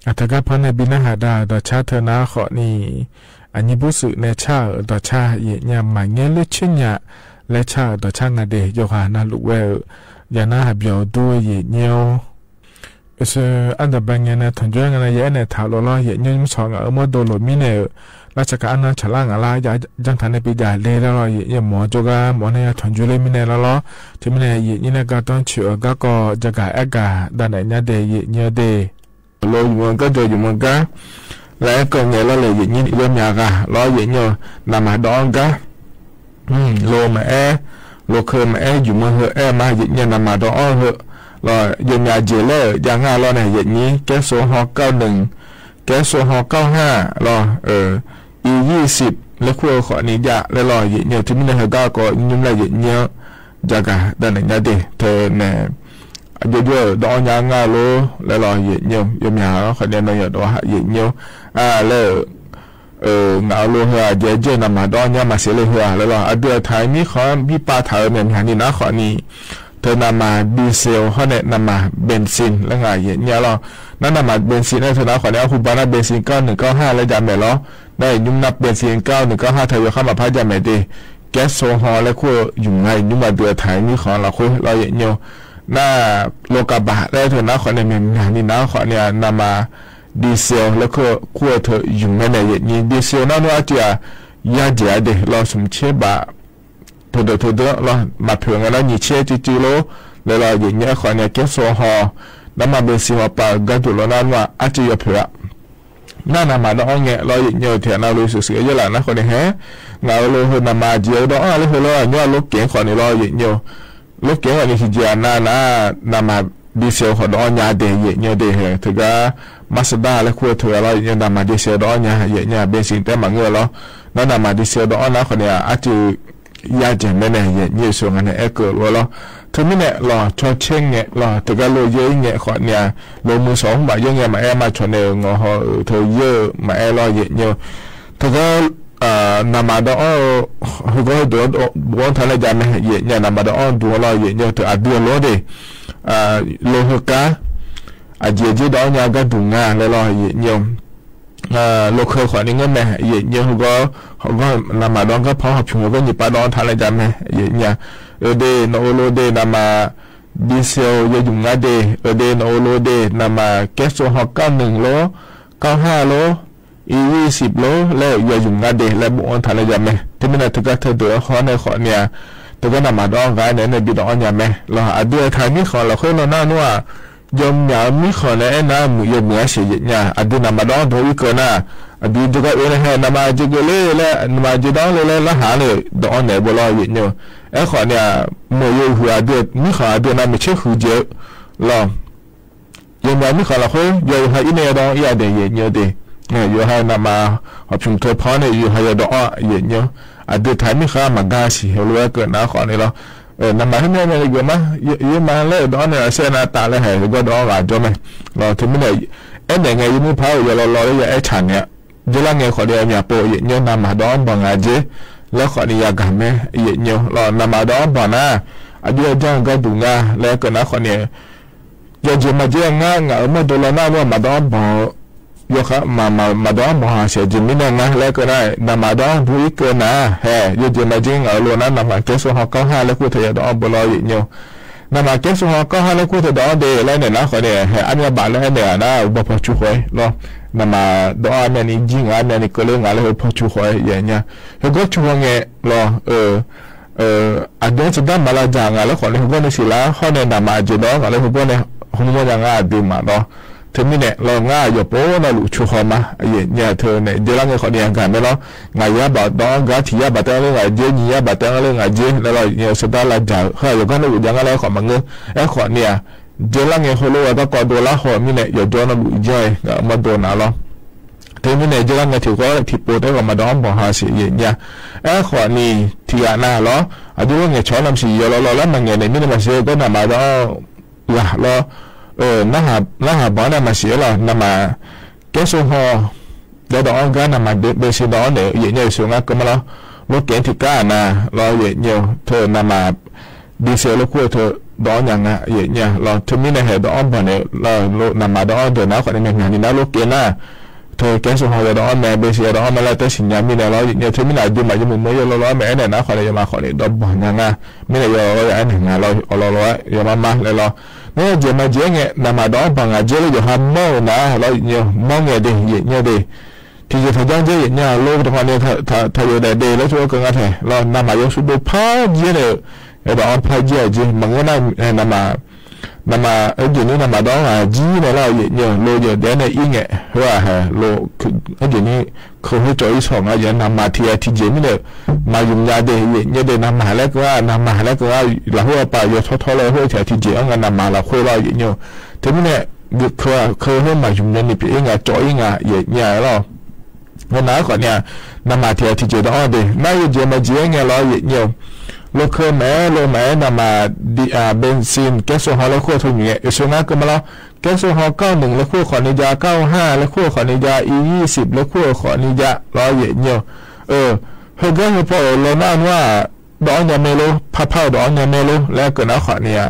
အတဂၤဖဲန့ၣ် ဘံနၢ်ဟးဒါ ဒိးဆါထၢနၤဃီန့ၣ် အညိဘူးစုးနဲဆါ ဒိးဆါ ယဲၢ်ညါ မၤငဲလၢဆူညါ လဲဆါ ဒိးဆါ ငါဒဲး ယိၤဟၣ်နၢ်လူဝဲဧၢ, ယၤနၢ်ဟးဘျီၣ်ဒိ ယဲၢ်ညါ အစၢ အတဘၣ်ငဲန့ၣ် ထွံၣ်ကၠိန့ၣ် ယအဲၣ်နဲၣ်ထးလိာ်လီၤ ယဲၢ်ညါ မုၢ်စီၤ ငါအၢမီၢ်ဒိလိာ်မံန့ၣ် လၢဆကးအနၢ်ဆးလၢ်ငါလၢ် ယါ ယါထးန့ၣ် ပျံၤဒၣ်လဲလၢလီၤ ယဲၢ်ညါ မီၤကၠိဂၤ မီၤန့ၣ် ယထွံၣ်ကၠိလၢမံန့ၣ်လီၤလီၤ တမံၤန့ၣ် ယဲၢ်ညါန့ၣ် ကါတီဆံးအဂၤကီး ယဂၤအဲၣ်ဂၤ ဒၣ်နဲၣ်ညါဒဲး ယဲၢ်ညါဒဲး လိာ်ယမုၢ်ကါ ယိၤယမုၢ်ကါ လၢအဲၣ်ကီးငဲလီၤလဲၣ် ယဲၢ်ညါ ယမၠါဂၤလီၤ ယဲၢ်ညါ နမၤဒီးအီၣ် လိာ်မၤအဲၣ် လိာ်ခဲမၤအဲၣ် ယုၢ်မၢဟၢအဲၣ်မး ယဲၢ်ညါ နမၤဒီးအီၣ်ဟၢလီၤ ယမၠါကဲလဲၣ် ယါငါလီၤန့ၣ် ယဲၢ်ညါ ကဲစိဟီ ကောက်နုၣ် ကဲစိဟီ ကောက်ဟၣ် လီၤ အံၤ ယံၢ်စံး လၢခိၣ်ဃီန့ၣ် ယါလဲလီၤ ယဲၢ်ညါ တမံၤန့ၣ် ဟဲဂၤကီး ယုၢ်မၠါ ယဲၢ်ညါ ယဂၤ ဒၣ်နဲၣ်ညါဒဲး ထဲန့ၣ် အယိယိဒီးအီၣ်ညါငါလိၤ လဲလီၤ ယဲၢ်ညါ ယမၠါဃီန့ၣ် နီၢ်ယိၤဒီး ယဲၢ်ညါ အါ လၢ အၢ ငါအလိၤဟၢ ယဲၢ်ညါ နမၤဒီးအီၣ်ညါ မၤစဲးလၢဟၢလဲလီၤ အဒုးအထၢၣ်မံဃီ ဘံၣ်ပာ်ထၢၣ်မ့ၢ်မၠါန့ၣ် နၤဃီန့ၣ် ထဲနမၤ ဒီဇယ် ဃီန့ၣ် နမၤ ဘင်ၣ်စံၣ် လၢငါ ယဲၢ်ညါလီၤ နနမၤ ဘင်ၣ်စံၣ် န့ၣ် ထဲနၤဃီန့ၣ် အဟူဘၣ်နၤ ဘင်ၣ်စံၣ် ကောက်နုၣ် ကောက်ဟၣ် လၢယၤမဲာ်လီၤ နယုၢ်မၠါ ဘင်ၣ်စံၣ် ကောက်နုၣ် ကောက်ဟၣ် ထဲယိၤဃီမၤဖးယၤမဲာ်ဒဲး ကဲစိဟီ လၢခိၣ်ယုၢ်မၠါ ယုၢ်မၠါ ဒုးအထၢၣ်မံဃီလီၤ ဃီလီၤ ယဲၢ်ညါ န လိာ်ကဘၣ် လၢထဲနၤဃီန့ၣ် မ့ၢ်မၠါန့ၣ် နၤဃီန့ၣ် နမၤ ဒီဇယ် လၢခိၣ် ခိၣ်ထဲယုၢ်မၠါန့ၣ် ယဲၢ်ညါ ဒီဇယ် နၤနုၢ်အါတံၢ် ယါယဲၢ်ဒဲး လီၤ စူၣ်ဆ့ဘၣ် ထဲဒၢးထဲဒၢးလီၤ မၤဖဲးငါလၢ နံၣ်ဆံ တံၢ်တံၢ်လီၤ လဲလီၤ ယဲၢ်ညါ ဃီန့ၣ် ကဲစိဟီ နမၤ ဘင်ၣ်စံၣ် ဟီပာ် ကါဒိၣ်လီၤ နၤနုၢ်အါတံၢ် ယဖဲး နၤနမၤဒီးအီၣ်ငဲလီၤ ယဲၢ်ညါ ထဲနၤလိၤစုာ်စုာ်ယဲၢ်လၢ် နၤဃီန့ၣ် ဟဲ နအလိၤဟၢ နမၤ ဒီဇယ် ဒီးအီၣ်လၢဟၢလီၤ ညါလိၤက့ၤဃီန့ၣ်လီၤ ယဲၢ်ညါ လိၤက့ၤဃီန့ၣ် ဟံးယၤနၤ န နမၤ ဒီဇယ် ဃီဒီးအီၣ်ညါဒဲး ယဲၢ်ညါဒဲး ဟဲ ထဲဂၤ မၤစဒါ လၢခိၣ်ထဲဂၤလီၤ ယဲၢ်ညါ နမၤ ဒီဇယ် ဒီးအီၣ်ညါ ယဲၢ်ညါ ဘင်ၣ်စံၣ် တဲမၤငဲလီၤ နနမၤ ဒီဇယ် ဒီးအီၣ်နၤဃီန့ၣ် အါတံၢ် ယါယဲၢ်မ့ၢ်န့ၣ် ယဲၢ်ညါ စိၤ ငါန့ၣ် အဲၣ်ကၢးလိာ်လီၤ ထဲမံၤန့ၣ်လီၤ ဆီဆ့ငဲလီၤ ထဲဂၤလိၤယဲၢ်ငဲဃီန့ၣ် လိၤမုၢ်စီၤ ဘၣ်ယဲၢ်ငဲ မၤအဲၣ်မၤဆီၣ်န့ၣ် ငီၤဟီ ထဲယဲၢ် မၤအဲၣ်လီၤ ယဲၢ်ညါ ထဲဂၤ နမၤဒီးအီၣ် ဟဲဂီၤဟဲဒိး ဘိးအီၣ်ထါလၢယၤမဲာ် ယဲၢ်ညါ နမၤဒီးအီၣ်ဒိၣ်လီၤ ယဲၢ်ညါ ထဲအဒုးအလိၤဒဲး လိၤဟဲကါ အယဲၢ်ယဲၢ်ဒီးအီၣ်ညါ ကါဒူၣ်ငါလဲလီၤ ယဲၢ်ညါ လိၤခဲဃီန့ၣ် ငဲမဲာ် ယဲၢ်ညါ ဟဲဂီၤ ဟဲဂီၤ နမၤဒီးကါဖီဟီၣ်ဖၠူၣ် ဟဲဂီၤ ညံပာ်ဒီးအီၣ်ထါလၢယၤမဲာ် ယဲၢ်ညါ အၢဒဲး နအိၣ်လိၤဒဲး နမၤ ဒီဇယ် ယဲၢ်ယုၢ်မၠါဒဲး အၢဒဲး နအိၣ်လိၤဒဲး နမၤ ကဲစိဟီ ကောက်နုၣ် လိၤ ကောက်ဟၣ် လိၤ အံၤ ယံၢ်စံၣ် လိၤ လၢယဲၢ်ယုၢ်မၠါဒဲး လၢဘိးအီၣ်ထါလၢယၤမဲာ် ထဲမံၤန့ၣ် ထဲဂၤထဲဒၢးဃီန့ၣ်ဃီန့ၣ် ထဲဂၤနမၤဒီးအီၣ်ဂၤန့ၣ် န့ၣ်ဘံၣ်ဒီးအီၣ်ညါမဲာ်လီၤ အဒုးအထၢၣ်မံဃီလီၤ ဃိလီၤ နၤနုၢ်ဧါ ယမၠါမံဃီန့ၣ် အဲၣ်နၤမုာ်ယဲၢ်မုာ်အစ့ၢ် ယဲၢ်ညါ အဒုးနမၤဒီးအီၣ်ဒိၣ်အံၤကၢးနၤ အဒုးတဂၤအၢန့ၣ် ဟဲ နမၤကဲကၢးလၢ လၢ နမၤကဲဒီးလၢ လၢ လၢဟါန့ၣ် ဒီးအီၣ်နဲၣ်ဘိလီၤ ယဲၢ်ညါ အဲၣ်ဃီန့ၣ် မိၢ်ယဲၢ်ဟုးအဒုး မံဃီအဒုးနၤ မုၢ်ဆ့ၣ်ဃုာ်ကဲလီၤ ယမၠါမံဃီလီၤ ဃိ ယဲၢ်ယုၢ်ဟါအံၤန့ၣ် ဒီးအီၣ်ယၤဒဲး ယဲၢ်ညါဒဲး ယဲၢ်ဟါနမၤ ဟီၣ်ဖၠူၣ်ထဲဖီန့ၣ် ယဲၢ်ဟါယဲၢ်ဒီးအီၣ် ယဲၢ်ညါ အဒုးထၢၣ်မံဃီ မၤဂၤစံၢ် ဟဲလိာ်ဝဲကၢးနၤဃီန့ၣ်လီၤ နမၤဟဲမ့ၢ်မ့ၢ်ဂ့ၤမး ယမၢလၢဒီးအီၣ်န့ၣ် အစ့ၢ်နၤတၢ်လၢဟဲ ဟဲဂီၤဒီးအီၣ်ဂၤကၠီမဲာ် လီၤ ထဲမံၤန့ၣ် အဲၣ်နဲၣ်ငဲ ယမုၢ်ဖးအိၣ်ယဲၢ်လီၤလီၤလၢယအဲၣ်ဆၣ်န့ၣ် ယဲၢ်လၢငဲဃီဒီးအမၠါပိာ် ယဲၢ်ညါ နမၤဒီးအီၣ်ဘီၣ်ငါကဲ လၢဃီန့ၣ်ယၤဂၤမဲာ် ယဲၢ်ညါ လီၤ နမၤဒီးအီၣ်ဘီၣ်နၤ အဒုးအကၠီၣ်ဂၤဒူၣ်ငါ လၢကၢးနၤဃီန့ၣ် ယဲၢ်ကၠီမၤကဲငါ ငါအၢမီၢ်ဒိၣ်လီၤနၤ မၤဒီးအီၣ်ဘီၣ် ယဲၢ်ဃီ မၤ မၤ မၤဒီးအီၣ်ဘီၣ်ဟးစဲး ယမံၤန့ၣ် ငါလၢကၢးနၤ နမၤဒီးအီၣ်ဒိၣ်အံၤကၢးနၤ ဟဲ ယဲၢ်ကၠီမၤကဲ ငါအလိၤနၤ နမၤကဲစိဟီၣ်ကီၢ်ဟၣ်လၢခိၣ်ထဲယဲၢ်ဒီးအီၣ်ဘီၣ်လီၤ ယဲၢ်ညါ နမၤကဲစိဟီၣ်ကီၢ်ဟၣ်လၢခိၣ်ထဲဒီးအီၣ်ဒဲး လၢန့ၣ်နၤဃီန့ၣ် ဟဲအါမံၤဘၣ်လၢအဲၣ်နဲၣ်နၤ ဘီၣ်ဖီၣ်ဆူၣ်ဃီလီၤ နမၤဒီးအီၣ်အါမံၤန့ၣ် ယံၤငါအါမံၤန့ၣ် ကၢးလၢငါလၢဟဲဖီၣ်ဆူၣ်ဃီ ယဲၢ်ညါ ဟဲဂီၤဆူၣ်ဃီငဲ လီၤ အဒဲစဒါမၤလၢယၤ ငါလၢဃီန့ၣ် ဟဲဂီၤန့ၣ်စံးလၢ ဟီၣ်န့ၣ် နမၤကဲဒီး ငါလၢဟဲဂီၤန့ၣ် ဟဲမီၢ်ယၤ ငါအဒုးမၤဒီး เทอมนี้แหละ ลอง่า ยอดโปนอลุกชูฮอมา เยียะเยียะ เทอเนี่ย เจ๊ละเงย ขอเนียกาดแม่เล้อ งายาบ่าดองก๊า ถี่ยาบ่าแต๊งเล่อ งายเจ๊ หญิงยาบ่าแต๊งเล่อ งายเจ๊ แล้วลอเยียะเสด็จละจ๋า เฮ้ย ยอดก๊านะลุกยังอะไร ขอมาเงย แอ้ขอเนีย เจ๊ละเงย โฮโลว่าตะกอโดละหอมีเนี่ย ยอดโจนอลุกเย้ย ก็มาโดนนะลอ เทอมนี้แหละ เจ๊ละเงย ถือก็ถี่โปนได้ก็มาดองบ่หาเสีย เยียะเยียะ แอ้ขอนี้ ถี่อะนาลอ อายุเงย ชอน้ำสี ยอดลอลอ แล้วมาเงยเนี่ย มีเนี่ยมาเสีย ก็นามาดอง ละลอ เออ นาหา นาหาบ่าเนี่ยมาเสียลอ นามา แก๊สโซฮอล์ เดี๋ยวดองก๊า นามาเบ เบนซินดองเนี่ย เยียะเยียะ เสียงาเกินมาลอ รถเก๋งที่ก้านะ ลอเยียะเยียะ เทอนามา ดีเซลรถขั้วเทอดองยังอะ เยียะเยียะ ลอเทอมนี้แหละ ดองบ่าเนี่ย ลอ ลอนามาดองเดินนะ ขอเนี่ยแม่นนี่นะ รถเก๋งนะ เทอแก๊สโซฮอล์ดองแม่ เบนซินดองแม่ แล้วแต่สินยามีเนี่ย ลอเยียะเยียะ เทอมนี้แหละ ดูมายังมือเมื่อยอดลอลอ แม่แอ้เนี่ยนะ ขอเนี่ยยอดมา ขอเนี่ยดองบ่ายังอะ มีเนี่ยยอดลอลอ แอ้เนี่ยงาลอ ยอดลอลอ ยอดมามา แล้วลอ เนี่ยเจ๊มาเจ๊เงย นามาดองบ่างาเจ๊เลย ยอดหาเมานะ ลอเยียะเยียะ เมาเงยเด้ เยียะเยียะเด้ ที่จะถ้ายังเจ๊ เยียะเยียะ โลกตะกอนเนี่ย ถ้า ถ้า ถ้าอยู่ได้เด้ แล้วทั่วก็งาแท้ ลอนามา ยอดสุดดูพาเย้เนี่ย เออ ดองพาเย้เจ๊ มันก็ได้ เออ นามา นามา เออ เดี๋ยวนี้นามาดองอ่ะ จีเนี่ย ลอเยียะเยียะ โลเยอะแดะเนี่ย อีเงย ว่าฮะ โล คือ เออ เดี๋ยวนี้ เขาหื้อจ่อยอีสองอ่ะ เยียะนามา ทีอาร์ทีเจ นี่เนี่ย มายุ่งยาเด้ เยียะเยียะเด้ นามาแล้วก็ว่า นามาแล้วก็ว่า ละหัวป่า ยอดท้อๆ เลย หัวทีอาร์ทีเจ เอางานนามาละคุย ลอเยียะเยียะ เทอมนี้แหละ คือว่า คือหื้อมายุ่งยานี่ เป๋นอีงา จ่อยอีงา เยียะเยียะ ลอ วันนั้นขอเนี่ย นามา ทีอาร์ทีเจ ดองเด้ นาเยียะเยียะมาเจ๊เงย ลอเยียะเยียะ รถเครื่องแม่ รถแม่ นามา ดี อ่า เบนซิน แก๊สโซฮอล์ แล้วขั้วเทอมนี้ เออ เสียงาเกินมาลอ แก๊สโซฮอล์ เก้าหนึ่ง แล้วขั้ว ขอเนี่ยยา เก้าห้า แล้วขั้ว ขอเนี่ยยา อียี่สิบ แล้วขั้ว ขอเนี่ยยา ลอเยียะเยียะ เออ เฮอก็เฮอปอลอนาว่า ดองยาแม่โล พาเผาดองยาแม่โล แล้วก็นาขอเนี่ย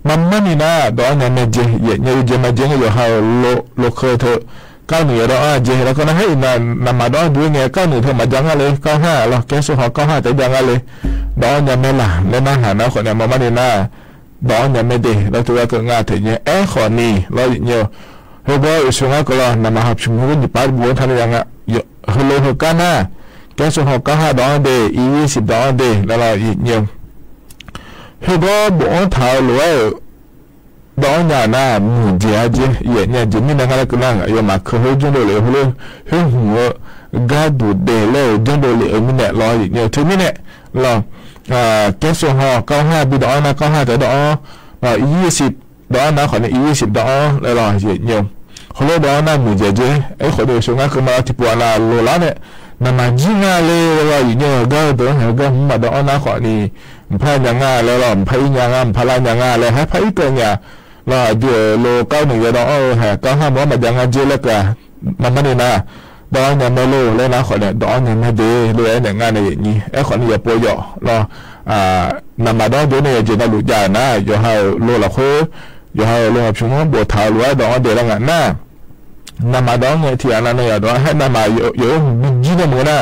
มามานี่นะ ดองยาแม่เจ๊ เยียะเยียะ เจ๊มาเจ๊เงย ยอดหาโล โลเครื่องเทอ เก้าหนึ่ง ดองอ่ะเจ๊ แล้วก็นาหื้อนา นามาดองดูเงย เก้าหนึ่ง เทอมายังอะเลย เก้าห้า ลอ แก๊สโซฮอล์ เก้าห้า แต่ยังอะเลย ดองยาแม่ละ แล้วนาหานาขอเนี่ย มามานี่นะ ดองยาแม่เด้ แล้วทั่วก็งาแท้เยียะ แอ้ขอนี้ ลอเยียะเยียะ เฮอก็เออ เสียงาก็ลอ นามาหับชุมก็หยิบปาดบัวทันยังอ่ะ เยียะ เฮอโลเฮอก้านะ แก๊สโซฮอล์ เก้าห้า ดองเด้ อียี่สิบ ดองเด้ แล้วลอเยียะเยียะ เฮอก็บ่อ้อนเท้าหรือว่า ดองยานา หมู่เจ๊เจ๊ เยียะเยียะ เจ๊มีเนี่ย งาแล้วก็นา ยอดมา คือหื้อจ้องโดเลย หื้อโล หื้อหัว ก๊าดูดเด้เลย จ้องโดเลย เออ มีเนี่ย ลอเยียะเยียะ เทอมนี้แหละ ลอ อ่า แก๊สโซฮอล์ เก้าห้า บีดองนะ เก้าห้า แต่ดอง อ่า อียี่สิบ ดองนาขอเนี่ย อียี่สิบ ดอง แล้วลอเยียะเยียะ โฮโลดองนา หมู่เจ๊เจ๊ ไอ้ขอเดียวเสียงาเกินมา ที่ปอลอนา โลละเนี่ย นามาจีงาเลย แล้วลอเยียะเยียะ ก็เดินหาก็มาดองนาขอนี้ พายังงา แล้วลอ พาอียังงา พาละยังงา แล้วหื้อพาอีเกินเนี่ย ลอเดี๋ยวโล เก้าหนึ่ง ยาดอง เออ ฮะ เก้าห้า มามายังงาเจ๊ แล้วก็ มามานี่นะ ดองยาแม่โล แล้วนาขอเนี่ย ดองยาแม่เด้ โล แอ้เนี่ยงาเนี่ย เยียะเยียะ แอ้ขอนี้ ยอดปอยอ ลอ อ่า นามาดองเดี๋ยวเนี่ย เจ๊นาลุกยานะ ยอดหาโลละคุย ยอดหาโลหับชุมบ่เท้าหรือว่าดองเด้ แล้วงานะ นามาดองเนี่ย ที่อันนั้นเนี่ย ดองหื้อนามา ยอด ยอด บินจีเนี่ย มือนะ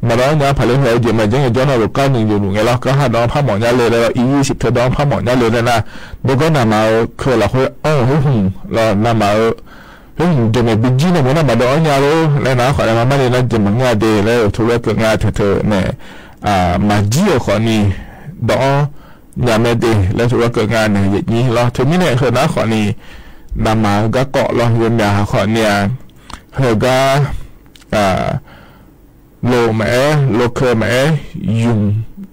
มาดองยา พาเลย เฮอเจ๊มาเจ๊เงย จ้องนาลุก เก้าหนึ่ง อยู่ลุกเงย ลอ เก้าห้า ดองพาหมอเนี่ยเลย แล้วอียี่สิบ เทอดองพาหมอเนี่ยเลยนะ แล้วก็นามา คือละคุย เออ หื้อหื้อ ลอนามา เออ เฮ้ย เดี๋ยวแม่บินจีเนี่ย มันน่ะมาดองยาโล แล้วนาขอเนี่ย มามานี่นะ เจ๊มางาเด้ แล้วทั่วก็งาแท้เทอเนี่ย อ่า มาเจ๊ขอนี้ ดองยาแม่เด้ แล้วทั่วก็งาเนี่ย เยียะเยียะ ลอเทอมนี้แหละ เฮอนาขอนี้ นามาก็เกาะ ลอ ยอมยาขอเนี่ย เฮอก็ อ่า โลแม่ โลเครื่องแม่ ยุง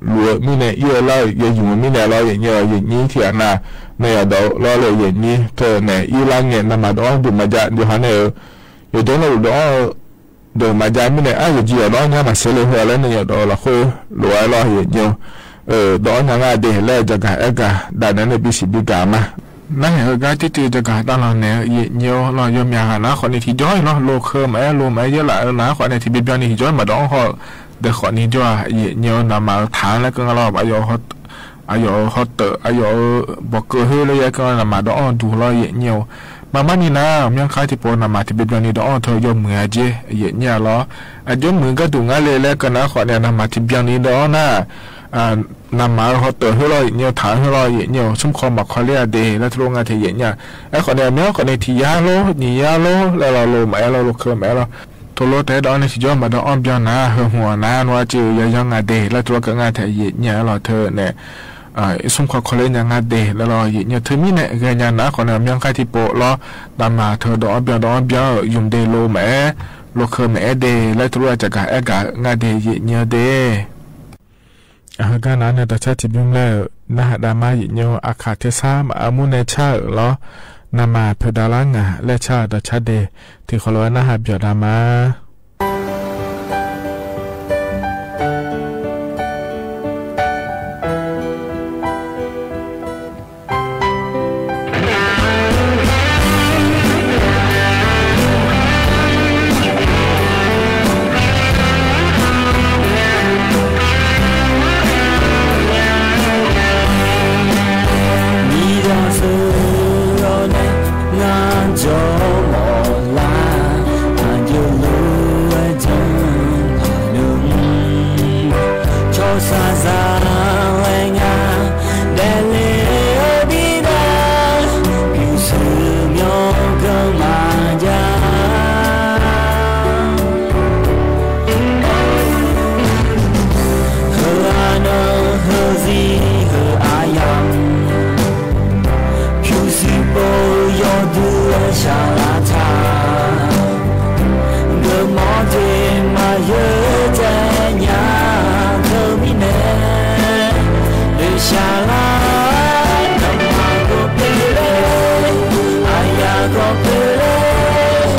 หลวมีเนี่ย เอี้ยเล่า เอี้ยยุงมีเนี่ย ลอเยียะเยียะ เยียะเยียะ ที่อันนั้น เนี่ย ดอง ลอเลย เยียะเยียะ เทอเนี่ย อีหลังเนี่ย นามาดองดูมาจะ เดี๋ยวหาเนี่ย เออ เดี๋ยวดอง ดอง เดี๋ยวมาจะมีเนี่ย อ่ะ เยียะเยียะ ดองยามาเสียเลย เฮอแล้วเนี่ย ดองละคุย หลว ลอเยียะเยียะ เออ ดองยางาเด้ แล้วจะกา แอ้กา ดานั้นเนี่ย บีซีบีกามา นาเฮอก็ตี้ตี้จะกา ตาลอเนี่ย เยียะเยียะ ลอยอมยานาขอเนี่ย ที่จ้อย ลอ โลเครื่องแม่ โลแม่ เยียะละ เออ นาขอเนี่ย ที่เบียนนี่ ที่จ้อย มาดองฮอ เดี๋ยวขอนี้จ้อย เยียะเยียะ นามาถามแล้วก็ ลอ อายอฮอต อายอฮอตเตอร์ อายอ บอกเกอหื้อ แล้วเยียะก็นามาดองดู ลอเยียะเยียะ มามานี่นะ เมียงคายที่ปอนามา ที่เบียนนี่ ดองเทอ ยอมมือเจ๊ เยียะเยียะ ลอ อ่ะ ยอมมือก็ดูงาเลย แล้วก็นาขอเนี่ย นามา ที่เบียนนี่ ดองนา อ่า นามาฮอตเตอร์หื้อ ลอเยียะเยียะ ถามหื้อ ลอเยียะเยียะ ซุมคอมาขอเลียเด้ แล้วทั่วงาแท้ เยียะเยียะ แอ้ขอเนี่ย เมียขอเนี่ย ที่ยาโล นี่ยาโล แล้วลอ โลแม่ ลอ โลเครื่องแม่ ลอ ทั่วโลแต่ดองเนี่ย ที่จ้อย มาดองอ้อมเบียนนา เฮอหัวนา ว่าจื้อ ยายังงาเด้ แล้วทั่วก็งาแท้ เยียะเยียะ ลอเทอเนี่ย အစုံခွါခီလဲညါ ငါဒဲးလၢလီၤ ယံာ်ညို ထၢမံန့ၣ် ဂဲၤညါနၤဃီန့ၣ် မၠီခါထံပိာ်လီၤ နမၤထၢၣ်ဒီးအီဘျီဒီးအီဘျီ ယုမ်ဒ့လိမး လိာ်ခၢၣ်မးအဲၣ်ဒ့း လၢတရူးအစၢကးအဲၣ်ကၤ ငါဒဲး ယံာ်ညိုဒဲး အဟါဂီၤနၤန့ၣ် တၢ်ဆါထံၣ်ဘုမလဲၣ် နဟးဒါမါ ယံာ်ညို အခါထဲဆါမး အမူန့ၣ်ဆါအၢၣ်လီၤ နမၤဖုးဒါလၢ်ငါ လဲၤဆါအၢၣ်ဒီးဆါဒဲး ထံၣ်ဃီလီၤဝဲ နဟးဘျီဒါမါ မံဒီးစၢၤလီၤန့ၣ် နကၠီမီၢ်လၢ် အယိာ်လိာ်ဝဲ ကၠီမီၢ်နုာ် ကၠီစၢ်စၢ်ဝဲ ငါဒဲးလဲၤအီၤဒံးဒၣ် ပျူၤစုမၠီကမၤယါ ဟၢအါနၢ ဟၢစံ ဟၢအါယၢ် ပျူၤစုပိာ်ယီၤဒုးအဆၣ်လၢထါ ဂၢၢ်မီတ့ၢ်မၤယၢၤတညါ တမံၤန့ၣ် လၢဆၣ်လၢ နမၤကီၢ်ဖဲလဲၣ် အယၤကီၢ်ဖဲလဲၣ်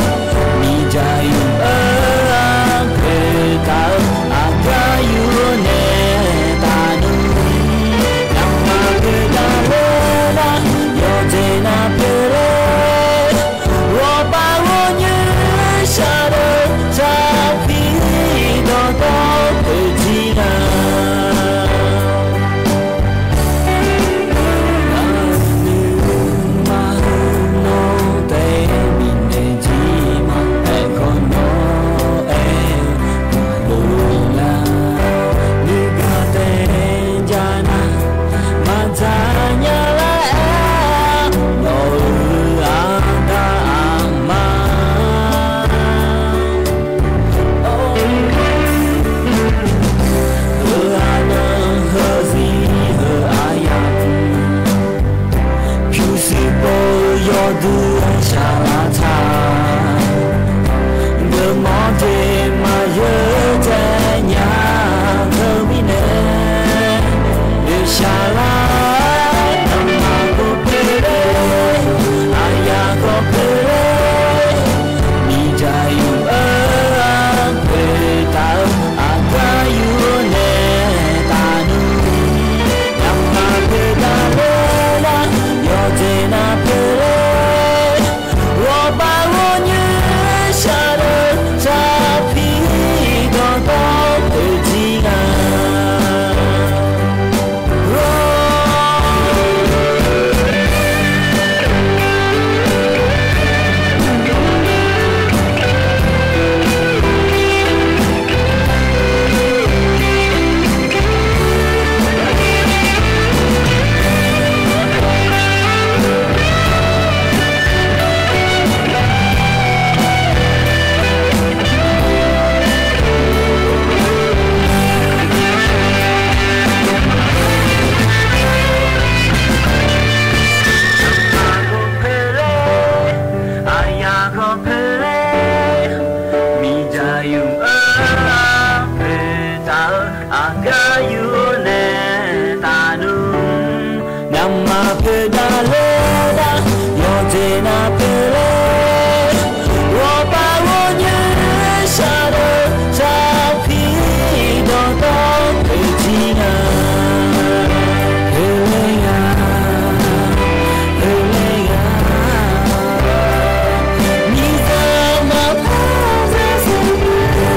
မံဒၣ်ယုၢ်အၢ ဖဲတၢ်အၢ အကါယုၢ်န့ၣ်တၢ်နုာ် နမၤဖဲဒၣ်လဲၣ်ဒၣ် ယီၢ်တ့ၢ်နၤဖဲလဲၣ် ဂီၤပၤဂီၤညါ ဆၣ်ဒီးဆၣ်ဖံးဒီးတီဖဲထံနၤ နမၤဟၢနီၣ်တဲ မံၤန့ၣ်ထံမး အဲၣ်ခီနီၣ်အဲၣ် မၤလိလၢ နုၢ်ကါတဲယၤနၤ မၤတၢ်ညါလၢအဲၣ် နီၢ်အၢအတၢ်အမါ ဟၢအါနၢ ဟၢစံ ဟၢအါယၢ် ပျူၤစုပိာ်ယီၤဒုးအဆၣ်လၢထါ ဂၢၢ်မီတ့ၢ်မၤယၢၤတညါ တမံၤန့ၣ် လၢဆၣ်လၢ နမၤကီၢ်ဖဲလဲၣ် အယၤကီၢ်ဖဲလဲၣ် မံဒၣ်ယုၢ်အၢ ဖဲတၢ်အၢ အကါယုၢ်န့ၣ်တၢ်နုာ် နမၤဖဲဒၣ်လဲၣ်ဒၣ် ယီၢ်တ့ၢ်နၤဖဲလဲၣ် ဂီၤပၤဂီၤညါ ဆၣ်ဒီးဆၣ်ဖံးဒီးတီဖဲထံနၤ အယၤကီၢ်ဖဲလဲၣ် မံဒၣ်ယုၢ်အၢ ဖဲတၢ်အၢ အကါယုၢ်န့ၣ်တၢ်နုာ် နမၤဖဲဒၣ်လဲၣ်ဒၣ် ယီၢ်တ့ၢ်နၤဖဲလဲၣ် ဂီၤပၤဂီၤညါ ဆၣ်ဒီးဆၣ်ဖံးဒီးတီဖဲထံနၤ ဖဲလဲၣ်ယၤ ဖဲလဲၣ်ယၤ မံၤသးမၤဖးစၢၤစ့ၢ်ကီး တနၤဃီန့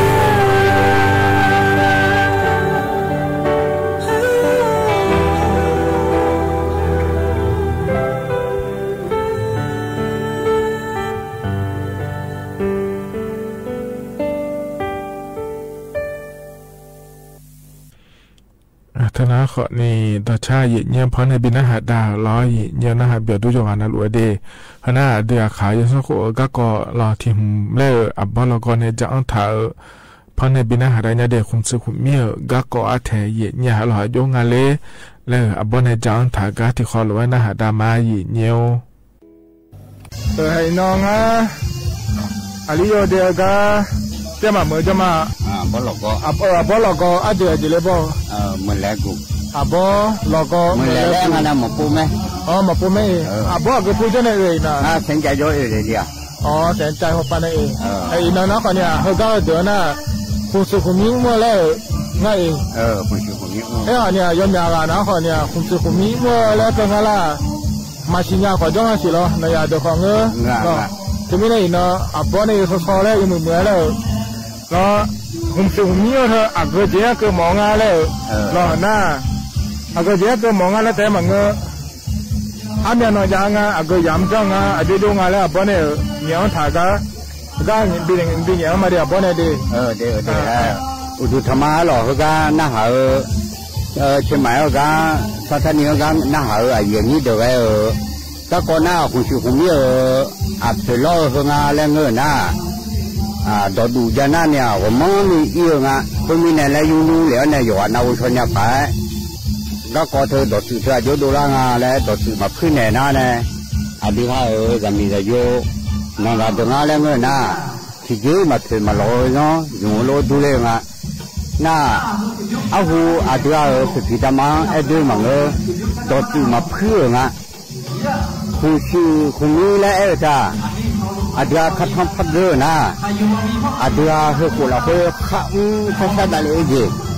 ၣ် တၢ်ဆါယံာ်ညိဖီန့ၣ် ဘၣ်နဟးဒါလီၤ ယံာ်ညိနဟးဘၣ်ဒူယိာ်ဂၤနလူၤဝဲဒၣ် ဟါနၤအဒုးအခါ ယဆိကမိၣ်အဂၤကီးလီၤ ထံၣ်မူလၢအဘီလီၤကီးန့ၣ် ကၠီအီထးအၢ ဖ အီၤန့ၣ် ပီၼၢဟးဒါညါဒ့ၣ် ခုၣ်ဆူၣ်ခုၣ်မံဧၢ ကါကီးအထဲယဲၢ်ညါဟးလီၤဟးကၠိငါလၢ လၢအဘီန့ၣ် ကၠီထၣ်ကါ ထံၣ်ဃီလီၤဝဲနၢဟးဒါမးယဲၢ်ညါအိၣ် အဟဲအံၤနီၤ အလံယိၤဒ့ၣ်အဂၤ တဲမးမုာ်ကၠီမး အဘီလီၢ်ကီး အဘီလီၢ်ကီး အဒ့ၣ်အဒ့ၣ်လၢဘီ အဘီလီၢ်ကီး မုာ်လဲၤဂုၢ် မီၢ်ပိမဲ အီၤ မီၢ်ပိမဲအံၤ အဘီအကဖုကၠီန့ၣ်အုၣ်အံၤနီၤ အီၤ တဲတၢ်ဟိုပာ်န့ၣ်အံၤ အီၤ အံၤနီၤနီၤ ခီန့ၣ် ဟဲဂၤအဒ့ၣ်နီၤ ခုၣ်ဆူၣ်ခုၣ်မံမုာ်လၢ ငါအံၤ အီၤန့ၣ် ယမၤဂၤနီၤ ခီန့ၣ် ခုၣ်ဆူၣ်ခုၣ်မံမုာ်လၢကငါလၢ မၤဆံညါခီၣ်ကၠီမးစံးလီၤ နယၤဒိးဃီၤငၢ တမ့ၢ်လၢအံၤနီၤ အဘီန့ၣ် ယဆီဆီလၢ ယမုာ်မုာ်လၢ လီၤ ခုၣ်ဆူၣ်ခုၣ်မံအိၣ်ထီၣ် အဂၤကဲကမီၤငါလၢ လီၤနၤ အဂၤကဲကမီၤငါလၢတဲမးငၢ အမ့ၢ်နီၢ်ယၤငါ အဂၤယၤမ့ၢ်ကၠီငါ အဒ့ဒိၣ်ငါလၢအဘီန့ၣ် ညါထၣ်ကါ ကါ ဘံၣ်ညါမးဒံးအဘီန့ၣ်ဒံး အိၣ်ဒူထမါလီၤ ဟဲဂၤနၢဟးဧၢ ဆ့မးဟဲဂၤ ဆါထါနံၤဟဲဂၤ နၢဟးဧၢ အယံာ်အနံၣ်ဒၣ်ဝဲဧၢ တၢ်ကီနၢ် ခုၣ်ဆူၣ်ခုၣ်မံဧၢ အဖျၢၣ်လီၤဧၢ ဟဲဂၤလၢငၢၢ်နၤ ဒီးဒူၣ်ယၤနၢ်န့ၣ် ဂီၤမီနံၤအံၤဧၢ ငါ ဃိမ့ၢ်န့ၣ်လၢယူနူလဲၣ်န့ၣ် ယွၤနၢ်အိၣ်ဆီညါပာ် တၢ်ကီထၢ ဒီးစုၣ်ထၢ အဒိဒိၣ်လၢငါလၢ ဒီးစုၣ်မၤဖုၣ်န့ၣ်နၤန့ၣ် အဒုးဟါဧၢ တၢ်မံၤတၢ်ယိ နီၢ်ဂၤဒၢးငါလၢငၢၢ်နၤ ထံၣ်က့ၤမၤဖျၢၣ်မၤလီၤဧၢ ယိၤလၢဒူလၢငါ နၤ အဟူအဒုးဧၢ ဖံးဖံးတၢ်မၤအဲၣ်ဒိးမၤငၢ ဒီးစုၣ်မၤဖုၣ်ဧၢ ငါ ခုၣ်ဆူၣ်ခုၣ်မံလၢအဲၣ်တၢ် အဒုးခါထီၣ်ဖးဒိၣ်နၤ အဒုးဟဲဃိးလီၤဃိ ခါအူခါဆါဒၣ်လဲာ်အ့ၣ်က့ၤ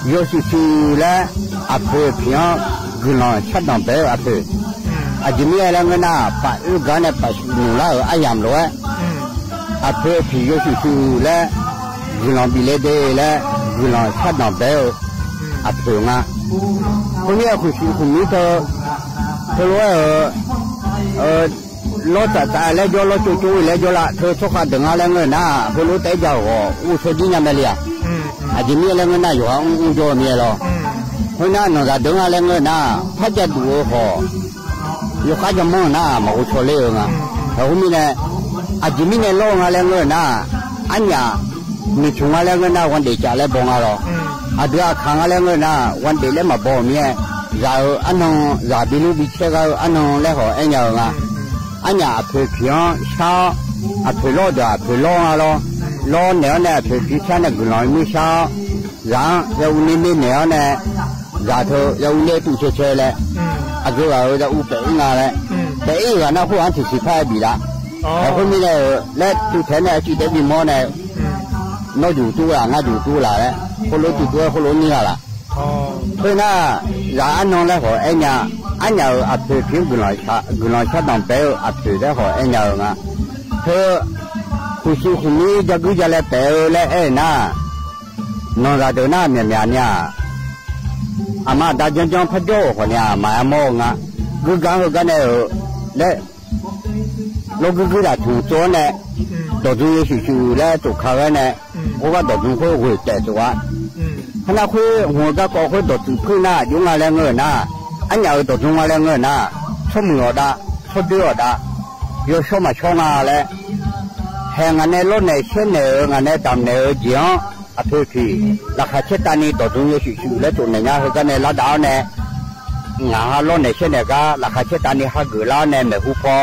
ယိၤဆံးဆံးလၢ အဖျၢၣ်အဖံး ဂုၢ်လီၤဆၣ်ဒၣ်ဘဲဧၢ အဖျၢၣ် အယံာ်မ့ၢ်လၢငၢၢ်နၤ ပာ်အၢဂၤန့ၣ် ပာ်ဆူၣ်နုာ်လၢအယၤမးလီၤဝဲ အဖျၢၣ်အဖံးယိၤဆံးဆံးလၢ ဂုၢ်လီၤဘံၣ်လ့ဒ့လၢ ဂုၢ်လီၤဆၣ်ဒၣ်ဘဲဧၢ အဖျၢၣ်ငါ ဃိမ့ၢ်ခုၣ်ဆူၣ်ခုၣ်မံထီၣ် ဖဲလီၤဝဲဧၢ လီၤသးသးလၢကၠီ လီၤကၠိကၠိဝဲလၢကၠီလၢ ထၢထီၣ်ဃာ်ဒၢးငါလၢငၢၢ်နၤ ဖဲလီၤတဲယၤဂီၤ အိၣ်ဆိးဒ်ညါမဲာ်လံဧါ အယံာ်မ့ၢ်လၢငၢၢ်နၤ ယွၤအူအူကၠီမ့ၢ်လီၤ ဃိန့ၣ် နီၢ်ဂၤဒၢးငါလၢငၢၢ်နၤ ဖးယၤဒူၣ်ဧၢဃီ ယဃါယမီၢ်နၤ မၤအိၣ်ဆိးလ့ဧၢ ငါ ဟဲဃိမ့ၢ်န့ၣ် အယံာ်မ့ၢ်န့ၣ်လီၤငါလၢငၢၢ်နၤ အညၣ် မုၢ်ဆူၣ်ငါလၢငၢၢ်နၤ ဝါဒ့ၣ်ကးလၢဘီငါလီၤ အဒုးအခါငါလၢငၢၢ်နၤ ဝါဒ့ၣ်လၢမၤဘီမ့ၢ် ယၤဧၢ အနီၢ် ယၤဘံလူဘံဆဲဂၤဧၢ အနီၢ်လၢဟီၣ်အဲၣ်ညါဧၢ ငါ အညၣ်အဖျၢၣ်ဖံးဆါ အဖျၢၣ်လီၤဒီးအဖျၢၣ်လီၤငါလီၤ လီၤန့ၣ်အီၤန့ၣ် အဖျၢၣ်ဖံးဆါန့ၣ် ဂုၢ်လီၤမုၢ်ဆါ ယၤ ယအူန့ၢ်န့ၢ်န့ၣ်အီၤန့ၣ် ယၤထၢ ယအူန့ၢ်တူၢ်ဆဲးဆဲးလဲၣ် အဂ့ၤဂၤဧၢ ယအူပဲာ်အ့ၣ်ငါလဲၣ် ပဲာ်အ့ၣ်ဂၤန့ၣ်အဃိ အထံၣ်ဆံးဖးဘံၣ်လၢ ဟဲဃိမ့ၢ်န့ၣ် လၢတူၢ်ထဲန့ၣ် အစံၣ်တဲဘံၣ်မီၢ်န့ၣ် နီၢ်ယူၤတူၢ်လၢ် ငါယူၤတူၢ်လၢ်လဲၣ် ဃိလိတူၢ်တူၢ်ဝဲဃိလိန့ၢ်ဂၤလၢ် ဖဲန့ၣ် ယၤအနီၢ်လၢဟီၣ်အဲၣ်ညါ အညၣ်ဧၢ အဖျၢၣ်ဖံး ဂုၢ်လီၤဆၣ်ဒၣ်ဘဲဧၢ အဖျၢၣ်လၢဟီၣ်အဲၣ်ညါဧၢ ငါ ဖဲ ခုၣ်ဆူၣ်ခုၣ်မံ ယၤဂုၢ်ယၤလဲၤပဲာ်ဧၢလၢအဲၣ်နၤ နီၢ်ဂၤဒၢးနၤ မ့ၢ်မ့ၢ်န့ၣ် အမၤဒါကၠီကၠီဖးကၠီအဃိန့ၣ် မၤအမီၢ်ငါ ဂုၢ်ဂၤဧၢဂၤန့ၣ်ဧၢ လၢ လီၤဂုၢ်ဂုၢ်ဒၣ်ထူၣ်ကၠီန့ၣ် ဒီးဒူယိၤဆံးဆံးလၢတိၢ်ခါဝဲန့ၣ် အိၣ်ဘၣ်ဒီးဒူဃိဂ့ၤတဲာ်တိၢ်ဝဲ ဟဲနၤဃိ ဟူးဂၤကီၢ်ဃိ ဒီးတူၢ်ဖုၣ်နၤ ယိၤငါလၢငၢၢ်နၤ အညၣ်ဧၢ ဒီးဒူငါလၢငၢၢ်နၤ ဆီမုၢ်အီၣ်ဒၣ် ဆီဒၢအီၣ်ဒၣ် ယီၤဆီမၤဆီငါလဲၣ် ဟဲငါန့ၣ်လီၤနဲၣ်ဆဲနဲၣ်ဧၢ ငါန့ၣ်တၢ်မနဲၣ်ဧၢ က့ၤအီၤ အဖျၢၣ်ဖံး လၢခါဆဲးတၢ်နံၤ ဒီးဒူယိၤဆံးဆံးလၢတိၢ်နဲၣ်ညါ ဟဲဂၤန့ၣ်လါဒၣ်အီၤန့ၣ် ငါဟးလီၤနဲၣ်ဆဲနဲၣ်ကါ လၢခါဆဲးတၢ်နံၤ ဟးဂုာ်လၢအီၤန့ၣ် မဲာ်ဟူဖီ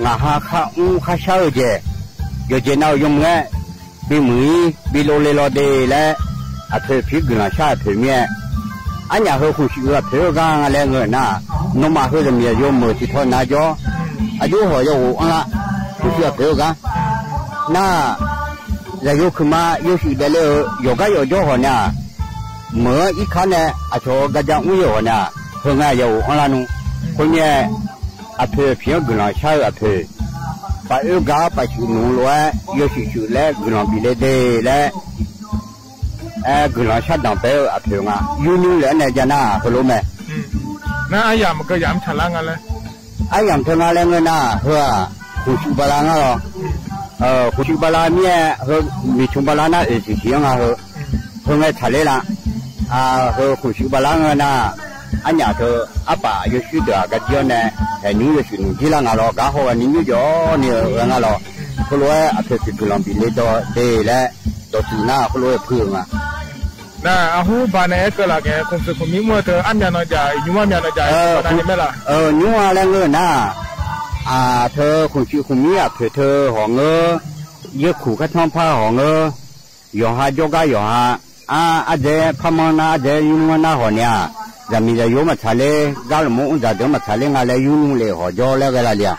ငါဟးခါအူခါဆါဧၢက့ၤ ယီၤက့ၤနၤဧိၤ ယိၤမုၢ်ဧၢ ဘံမုၢ်အံၤ ဘံလီၤလ့လီၤဒ့လၢ အဖျၢၣ်ဖံး ဂုၢ်လီၤဆၣ်အဖျၢၣ်မ့ၢ် အညၣ်ဧၢ ခုၣ်ဆူၣ်အဖျၢၣ်ဧၢ ဂၤဂၤလၢငၢၢ်နၤ နီၢ်မးဧၢ တမံၤယိၤမုၢ် ထံၣ်ထီၣ်နၤကၠီ အယိၤဟီၣ်ယအိၣ်အီၤလၢ ခုၣ်ဆူၣ်အဖျၢၣ်ဧၢ ဂၤ နၤ ယၤယိၤခုၣ်မး ယိၤဆံးဒဲးလၢ ယီၤကါယီၤကၠီဟီၣ်န့ၣ် မ့ၢ်အံၤခါန့ၣ် အဆိကါယါအူယဲၢ်ဟီၣ်န့ၣ် ဟဲဂၤယအိၣ်အီၤလၢနူ ဃိမ့ၢ် အဖျၢၣ်ဖံး ဂုၢ်လီၤဆၣ်အဖျၢၣ် ပာ်အၢဂၤ ပာ်ဆူၣ်နူာ်လီၤဝဲ ယိၤဆံးဆံးလၢ ဂုၢ်လီၤဘံၣ်လ့ဒ့လၢ အဲ ဂုၢ်လီၤဆၣ်ဒၣ်ပဲအဖျၢၣ်ငါ ယူနူလဲၣ်န့ၣ် ယၤနၤ ဟဲလိာ်မဲာ် နအါယၤမ့ၢ်ကယၤမ့ၢ်ထၣ်လၢငါလဲၣ် အါယၤမ့ၢ်ထၢလၢငါလၢငၢၢ်နၤ ဟဲ ခုၣ်ဆူၣ်ဘၣ်လၢငါလီၤ ခုၣ်ဆူၣ်ဘၣ်လၢမ့ၢ် ဟဲ မုၢ်ဆူၣ်ဘၣ်လၢနၤ အၢၣ်ဆံးဆံးငါဟဲ ဟဲငဲထၣ်လ့လၢ ဟဲ ခုၣ်ဆူၣ်ဘၣ်လၢငၢၢ်နၤ အညၣ်တၢ် အပၢ်ယိၤဆံးတၢ် အကဒံအီၤန့ၣ် ဟဲနုာ်ယိၤဆံးနုာ်က့ၤလၢငါလီၤ ဂၤဟီၣ်ဂၤနံၤနုာ်ယီၤန့ၣ် ဂၤငါလီၤ ခီဖျိအဖျိးဖျိးကွံာ်လီၤဘၣ်လၢဒီး ဒီးစူၤနၢ် ခီဖျိအဖုၣ်မး နၢ် အဟူဘၣ်န့ၣ် အဲကၢလၢကဲ ခွန်ဆူၣ်ခွန်မံ မ့ၢ်တၢ်အါမးနီၤ ယညူမးနီၤ ညူမးလၢငၢၢ် အ ခွန်ဆူၣ်ခွန်မံအဖျိးထၢဟီၣ်ငၢၢ် ယဲၢ်ခူၣ်ခါထီဖးဟီၣ်ငၢၢ် ယီၤဟး ကၠီကါယီၤဟး အါ အါဒဲဖးမီနၢ် အါဒဲယူမီနၢ်ဟီၣ်န့ၣ်ဧါ ယၤမံၤယၤယိၤမၤဆါလၢ ကါလၢမူအူၣ် ယၤဒၢမၤဆါလၢ ငါလဲၤယူနူလဲၤဟီၣ်ကၠီလၢဂဲၤလၢလံ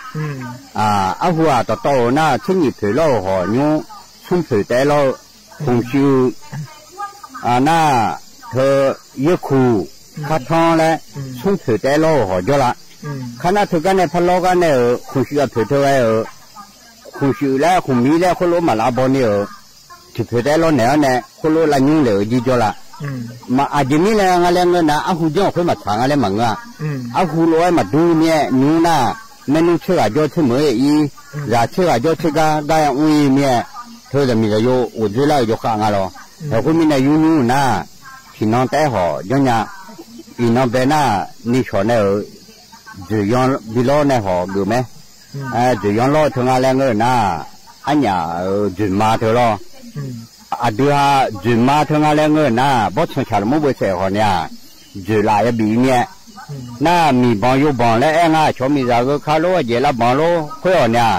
ဧါ အဟူအတတီၢ်ဧိၤနၢ် ဆ့ၣ်နံၣ်ဖျိးလီၤဟီၣ် ညူ ဆူၣ်ဖျိးတဲလီၤ ခွန်ဆူၣ် အနၢ် ထၢ ယဲၢ်ခူၣ် ခါထီလဲၣ် ဆူၣ်ဖျိးတဲလီၤဟီၣ်ကၠီလၢ ခါနၢ်ထုးကါန့ၣ် ဖးလီကါန့ၣ်ဧိၤ ခွန်ဆူၣ်အဖျိးထၢဝဲဧိၤ ခွန်ဆူၣ်လၢခွန်မံလၢ ခီဖျိမၤလၢအဘီန့ၣ်ဧိၤ ဆူၣ်ဖျိးတဲလီၤနဲၣ်အီၤန့ၣ် ခီဖျိလၢညူလဲၤဧိၤဒ်ကၠီလၢ မ့ၢ်အဂ့ၢ်မ့ၢ်လၢ ငါလဲၤငၢၢ်နၢ် အဟူကၠီအခွဲးမၤဆါ ငါလဲၤမၤငၢၢ် အဟူလီၤဝဲမၤဒူမ့ၢ် ညူနၢ် မ့ၢ်နူဆ့ၣ်ဂၤကၠီဆ့ၣ်မုၢ်အံၤ ယၤဆ့ၣ်ဂၤကၠီဆ့ကါ ကါယၤအူအံၤမ့ၢ် ထၢယၤမံၤယၤယိၤ အိၣ်ဒၢလၢယီၤဃာ်ငါလီၤ ဟဲဃိမ့ၢ်န့ၣ် ယူနူနၢ် ထံၣ်နီၤတဲဟီၣ်ကၠီညါ အံၤနီၤဘဲနၢ် နံၣ်ဆီၣ်န့ၣ်ဧိၤ ဒုးယီၤဘံလီန့ၣ်ဟီၣ်ဂုာ်မ့ၢ် ဒုးယီၤလီထၢငါလဲၤငၢၢ်နၢ် အညၣ်ဧိၤ ဒုးမါထၢလီၤ အဒုးဟး ဒုးမါထၢငါလဲၤငၢၢ်နၢ် ဘီၣ်ဆိၣ်ဆၣ်လၢမူဘှ့ၣ်စဲးဟီၣ်န့ၣ်ဧါ ဒုးလၢယဘံၣ်မ့ၢ် နၢ်မံၤဘီယိၤဘီလဲၣ် အဲၣ်ငါဆီမံၤစၢ်ဂၢၢ်ခါလိ အယဲၢ်လၢဘီလိ ခွဲးအီၤန့ၣ်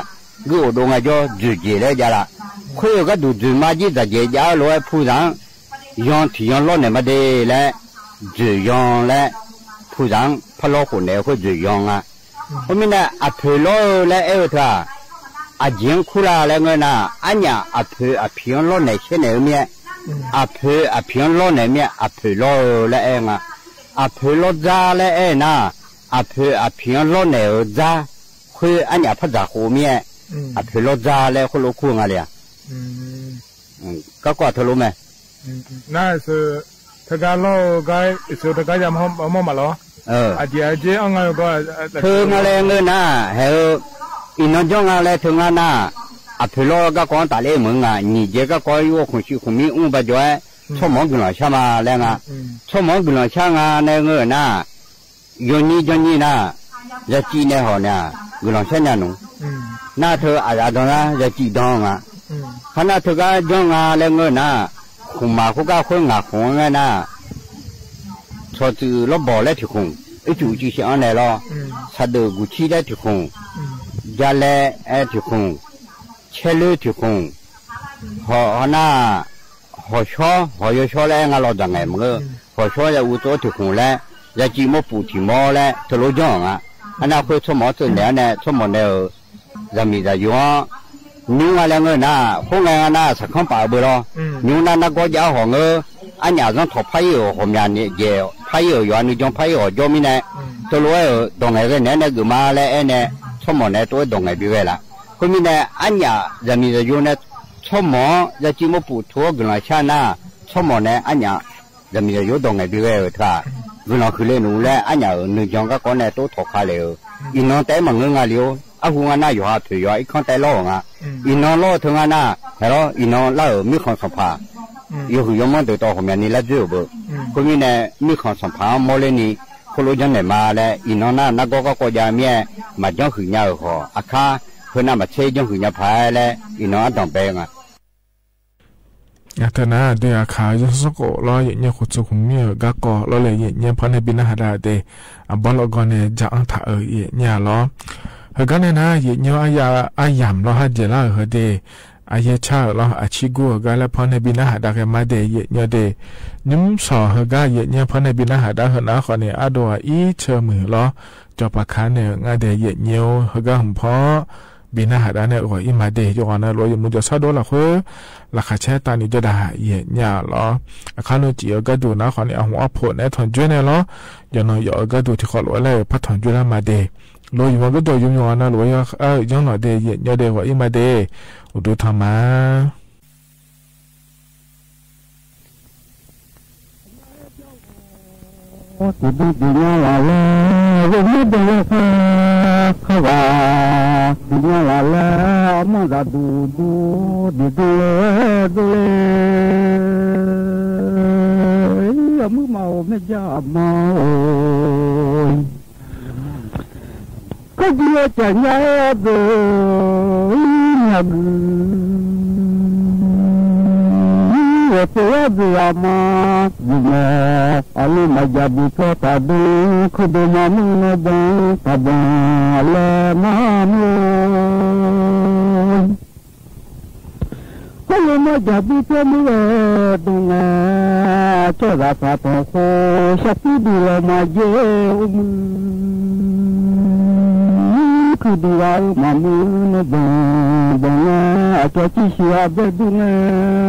ဧါ ဂုၢ်အိၣ်ဒိၣ်ငါယီၤ ဒုးယဲၢ်လၢယၤလၢ ခွဲးအီၤကဒုး ဒုးမါယံၤ တၢ်ယဲၢ်ယါလိဝဲ ဖုသၣ် ယီၤထံၣ်ယီၤလီနဲၣ်မးဒ်လဲၣ် ဒုးယီၤလၢ ဖုသၣ် ဖးလီဃိာ်နဲၣ်အဃိ ဒုးယီၤဧါ အမ့ၢ်န့ၣ် အဖျိးလီၤဧိၤလၢအဲၣ်ဝဲထၢ အယံၤခူလၢ်လဲၤငၢၢ်နၢ် အညၣ်အဖျိးအဖံးအီၤလီနဲၣ်ဆဲးနဲၣ်ဧိၤမ့ၢ် အဖျိးအဖံးအီၤလီနဲၣ်မ့ၢ် အဖျိးလီၤဧိၤလၢအဲၣ်နၢ် အဖျိးလီၤစၢ်လၢအဲၣ်နၢ် အဖျိးအဖံးအီၤလီနဲၣ်ဧိၤစၢ် ဃုအညၣ်ဖးစၢ်ဃိးမ့ၢ် အဖျိးလီၤစၢ်လၢဃိၣ်လိာ်ခူငါလံဧါ ကီၢ်ကွၢ်ထၢလိာ်မ့ၢ် နၢ် ထၢကါလီၤဧိၤ ထၢကါယၤမီၢ်မးလီၤ ထၢငါလဲၤငၢၢ်နၢ် ဟဲဧိၤ အံၤနီၤကၠီငါလဲၤထၢငါနၢ် အဖျိးလီၤကါကီတၢ်လၢမုၢ်ငါ နံၣ်ယဲၢ်ကါကီယိၤခွန်ဆူၣ်ခွန်မံအူဘၣ်ယိၤ ဆီၣ်မီၤဂုၢ်လီၤဆါမးလဲၤငါ ဆီၣ်မီၤဂုၢ်လီၤဆါငါလဲၤငၢၢ်နၢ် ယိၤနံၤယိၤနံၤနၢ် ယစံးနဲၣ်ဟီၣ်နၢ် ဂုၢ်လီၤဆါညါနူၤ နၢ်ထၢအဒၣ်ဒီးနၢ် ယစံးဒီးနၢ် ခါနၢ်ထၢကါကၠီငါလဲၤငၢၢ်နၢ် ခိၣ်မးခိၣ်ကါဃုငါခိၣ်ငါနၢ် ဆီၣ်စုလီၤဘီၣ်လၢထံၣ်ခိၣ် အ့ၣ်စူၣ်အူကၠံစ့အီနဲၣ်လီၤ ဆၣ်ဒိၣ်ဂူာ်ထံလၢထံၣ်ခိၣ် ယါလဲအထံၣ်ခိၣ် ဆဲလၢထံၣ်ခိၣ် ဟီၣ်နၢ် ဟီၣ်ဆီ ဟီၣ်ယိၤဆီလၢအဲၣ်ငါလီၤဒၣ်နဲၣ်မး ဟီၣ်ဆီယအိၣ်သိးထံၣ်ခိၣ်လဲၣ် ယစံးမိၢ်ပူၣ်ထံၣ်မီၤလဲၣ် ထၢလိာ်ကၠီဧါ အနၢ်ဃုဆီၣ်မီၤစၢၣ်နဲၣ်အီၤန့ၣ် ဆီၣ်မီၤနဲၣ်ဧိၤ ယၤမံၤယၤယိၤ ညူငါလဲၤငၢၢ်နၢ် ဃိငါနၢ် စးခီပာ်အဘၢလီၤ ညူနၢ်နၢ်ကီယါဟီၣ်ငၢၢ် အညၣ်စီၤထီၣ်ဖးယံၤဧိၤ ဟီၣ်မၠၣ်န့ၣ်ယဲၢ် ဖးယံၤဧိၤ ယွၤနုာ်ကၠီဖးယံၤဧိၤ ကၠီမံၤနဲၣ် တလိၣ်ဝဲဧိၤ ဒိၣ်ငဲၢ်ဂ့ၤနဲၣ်န့ၣ် ဂုာ်မါလၢအဲၣ်န့ၣ် ဆီၣ်မီၤနဲၣ် တလိၣ်ဝဲဒိၣ်ငဲၢ်ဘံဂ့ၤလၢ ဃိမံၤနဲၣ် အညၣ် ယၤမံၤယၤယိၤန့ၣ် ဆီၣ်မီၤ ယစံးမိၢ်ပူၣ်ထူဂုၢ်လီၤဆါနၢ် ဆီၣ်မီၤနဲၣ် အညၣ် ယၤမံၤယၤယိၤဒိၣ်ငဲၢ်ဘံဂ့ၤဧိၤထၢ ဂုၢ်လီၤဃုာ်လၢနူၤလၢအညၣ်ဧိၤ နုာ်ကၠီကါကီန့ၣ် တအိၣ်ထီၣ်ခါလၢာ်ဧိၤ အံၤနီၤတဲမၤငၢၢ်ငါလံဧိၤ အဃိငါနၢ်ယွၤဟးဖျိးယွၤအံၤခီတဲလီၤဧိၤငါ အံၤနီၤလီၤထၢငါနၢ် ဟဲလီၤ အံၤနီၤလၢဧိၤ မ့ၢ်ခီၣ်စီၣ်ဖး ယိၤဃုာ်ယိၤမီၢ်ဒုးတီၢ် ဟီၣ်မၠၣ်နံၤလၢဒွဲၣ်ဧိၤဘၣ် ဃိမံၤနဲၣ် မ့ၢ်ခီၣ်စီၣ်ဖးမီၢ်လၢနံၤ ဃိၣ်လိာ်ကၠီနဲၣ်မးလၢ အံၤနီၤနၢ် နၢ်ကီကါကီယၤမ့ၢ် မၤကၠီဃုာ်ညါဧိၤဃီ အခါ ဖဲနၢ်မၤဆဲးကၠီဃုာ်ညါဖးလၢ အံၤနီၤအဒိၣ်ဘဲငါ အတနာ်ဒုးအခါ ယဆိကမိၣ်လီၤ ယညါခိၣ်ဆူၣ်ခိၣ်မံဧိၤ ကါကီလီၤလၢ ယညါဖီနဲၣ်ဘံနၢ်ဟးဒါဒဲး အဘီလီၤကီၢ်န့ၣ် ကၠီအီထးဧိၤ ယညါလီၤ ဟဲကါန့ၣ်နၢ် ယညါအယၣ် အယၣ်လီၤဟးဒဲးလၢအဟၢဒဲး အယဲၢ်ဆၣ်ဧိၤလီၤ အဆံးကိၢ်ဟဲကါလၢဖီနဲၣ်ဘံနၢ်ဟးဒါကဲမးဒဲး ယညါဒဲး နုံဆီၣ်ဟဲကါ ယညါဖီနဲၣ်ဘံနၢ်ဟးဒါဟၢနၢ်ဃီန့ၣ် အဒိၣ်အအံၤဆၢမုၢ်လီၤ ကၠီပၤခါန့ၣ် ငါဒဲး ယညါဟဲကါဟၢဖီ ဘံနၢ်ဟးဒါန့ၣ် ဂီၤအံၤမးဒဲး ယဂီၤနၢ်လိၤ ယမူကၠီဆၣ်ဒိၣ်လီၤဃု လၢခါဆဲးတၢ်နံၤကၠီဒၣ် ယညါလီၤ အခါနီၤစံးအကါဒိၣ်နၢ်ဃီန့ၣ် အဟူးအဖှိၣ်န့ၣ် ထီၣ်ကၠွဲန့ၣ်လီၤ ယနီၤယီၤအကါဒိၣ်ထံၣ်ဃီလိာ်ဝဲလၢ ဖးထီၣ်ကၠွဲလၢမးဒဲး လိၤယမူကၠီယုံယွၤနၢ်လိၤ ယီၤလီၤဒဲး ယညါဒဲး ဂီၤအံၤမးဒဲး အိၣ်ဒိၣ်ထီၣ်မး တံၤဒုတံၤညီလၢ်လၢ ဝ့ၢ်မုၢ်ဒိၣ်ဝဲၢ်ဖးခီဂာ် တံၤညီလၢ်လၢ အမီၢ်သးဒူဒူ ဒ်သိးလၢဒိၣ်လၢ အမုၢ်မၤအိၣ်မ့ၢ်ကၠီအမီၢ်အိၣ် ကဒုးအကၠီညါဒိၣ် အဘူး ဝဲပဝဲဘူးအမါ ဘူးမး အလုမၤယၤဘူးထွဲတၢ်ဒု ခုဒိၣ်မးမုၢ်နဘီ တၢ်ဘီလဲၤမးမုၢ် ဟိလၢမၤယၤဘူးထွဲမုၢ်ဝဲ ဒိၣ်ငဲ ကၠီၣ်သးသးထီၣ်ဃိ ရှဲပူဒုလီၤမၤယဲအိၣ်မုၢ် ခုဒုဂၤဧၢ မၤမုၢ်နဘီ ဘီငဲ အကၠီၣ်ဆံၣ်ဆံၣ်အဘဲဒုးနဲ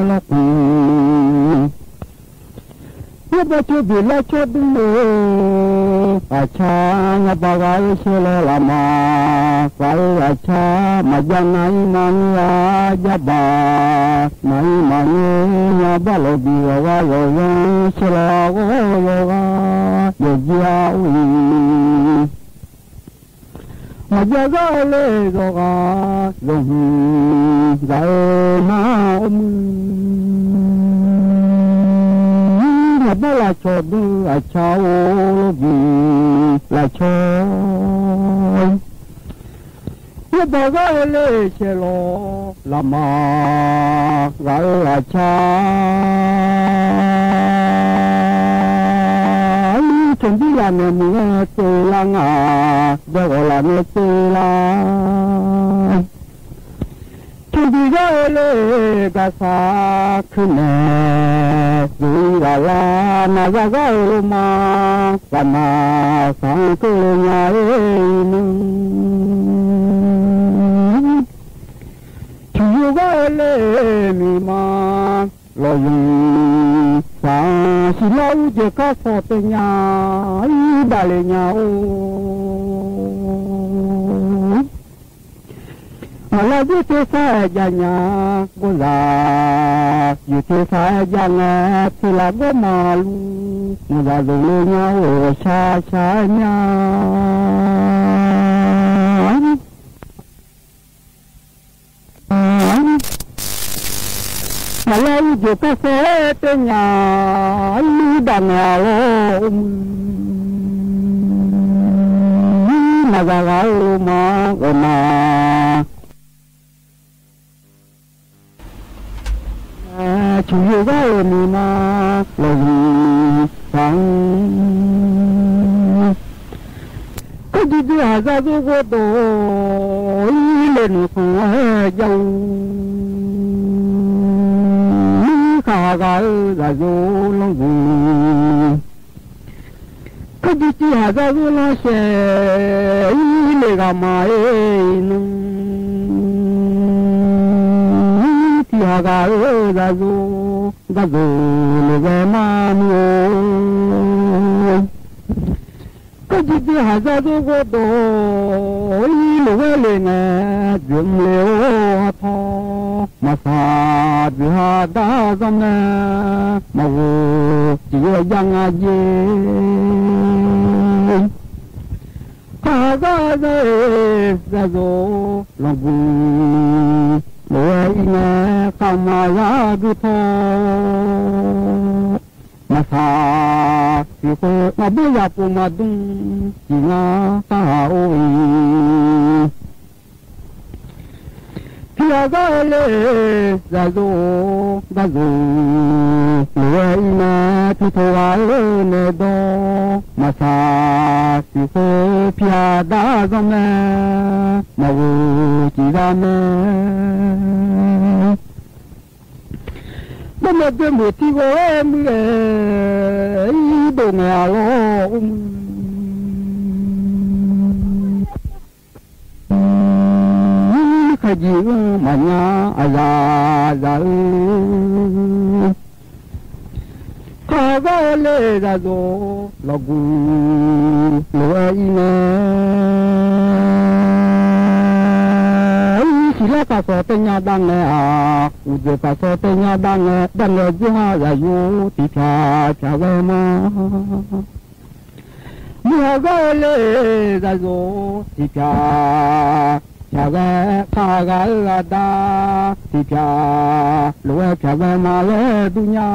လီၤကွံာ် ယဘၣ်ဆိၣ်ဘံၣ်လၢဆီဒုလီၤ အဆၣ် ယဘၣ်ဂၤဧၢ ဆဲးလီၤလၢမၤ ဂၤဧၢ အဆၣ် မၤယါနၤအံၤမၤန့ၢ်အါ ယဘၣ် နၤအံၤမၤန့ၢ် ယဘၣ်လီၤဘံၣ်လီၤဂၤလီၤဂၤ ဆဲးလီၤဂီၤလီၤဂၤ ယဲယဲအိၣ်အံၤ မၤယါဂၤလၢဂီၤဂၤ ဂီၤဟုၣ် ဂၤဧၢ မၤအိၣ်မုၢ် ယဘၣ်လၢဆီဒု အဆၣ်အိၣ်လီၤဘံၣ် လၢဆီ ယဘၣ်ဂၤဧၢ လၢဆဲးလီၤ လၢမၤ ဂၤဧၢ အဆၣ် ဆိၣ်ဘံၣ်လၢနဲမုၢ်ဂၤ စ့လၢငါ ဒဲဂီၤလၢနဲစ့လၢ ဆိၣ်ဘံၣ်ဂၤဧၢ လၢဘၣ်ဆၣ်ခုနဲ ဒုးဂၤလၢ နၤဂၤဂၤဧၢ လီၤမၤ ပှၤမၤသးကလၢညါအံၤနုၤ ဆိၣ်ယိၤဂၤဧၢ လၢမံၤမၤ လီၤယုၢ် သး စံးလီၤအူကၠ့ကီၢ်စီၤတညါ အံၤဒၣ်လဲာ်ညါအိၣ် မၤလၢယုၢ်ထံသးအဲၣ်ယၤညါ ဘိၣ်သး ယုၢ်ထံသးအဲၣ်ယၤနဲ ထံလၢဘိၣ်မၤလူ မိၢ်သးဒိၣ်လၢညါအိၣ် ဆါဆါညါ မၤလၢအူကၠ့ကီၢ်စီၤတညါ အံၤဒၣ်နဲအလီၢ်အိၣ်မုၢ် မၤဂၤဂၤဧၢ မၤဂီၤမၤ ဆိၣ်ယိၤဂၤဧၢ မံၤမၤ လီၤဂံၢ်သး ကဒုးဒုးဟးဂၤဒိၣ်ဂီၢ်ဒီး အံၤလဲၤနုာ်ခီၣ်ဝဲယၤအူ မံၤဟးဂၤဧၢ ဂၤဒိၣ်လီၤဂံၢ် ကဒုးစံးဟးဂၤဒိၣ်လီၤရှဲ အံၤလဲၤဂၤမၤအ့ၣ်နုၤ ထံဟးဂၤဧၢ ဂၤဒိၣ် ဂၤဒိၣ်လဲၤဝဲမၤမုၢ်ဧိၤ ကဒုးဒုးဟးဂၤဒိၣ်ဂီၢ်ဒီး အံၤလဲၤဝဲလဲၤနဲ ဒုးလဲၤအိၣ်ထီၣ် မၤသးဒုးဟးဒါစီၤမဲ မၤဂိၢ် ကယဲၢ်ယါငါယဲၢ် ဟးဂၤဒိၣ် ဂၤဒိၣ်လီၤဂံၢ် လဲၤဝဲအံၤနဲ ကမၤယါဒုးထီၣ် မၤသး စံးဃိ မၤဘိယၤပိာ်မၤဒူ စံးနၤ ကဟးအိၣ်အံၤ ထံဟးဂၤဧၢ လၢဂၤဒိၣ် ဂၤဒိၣ် လဲၤဝဲအံၤနဲ ထံထိဂၤဧၢ နဲဒီး မၤသး စံးဃိ ဖံးဟးဒါစီၤမဲ မၤဂိၢ်စံးဂၤမဲ ဘၣ်မၤဒၢမုၢ်ထံဂီၤမုၢ်အဲ အံၤဒိၣ်မဲာ်အလီၢ်အိၣ်မုၢ် ခါယံၤအူမၤညါအယၤယၤဧၢ ခါဂၤလၢဂၤဒိၣ် လီၤဂူၤ လီၤဝဲအံၤနဲ စံးလၢကစီၤတညါဒၣ်နဲဧါ အူၣ်ဒၢးကစီၤတညါဒၣ်နဲ ဒၣ်နဲဒုးဟးဂၤယိၤ တံဖျါဖျါဝဲမး မုၢ်ဟါဂၤလၢဂၤယိၤ တံဖျါဖျါဝဲ ခါဂၤအၢဂၤဒါ တံဖျါ လီၤဝဲဖျါဝဲမးလၢဒုးညါ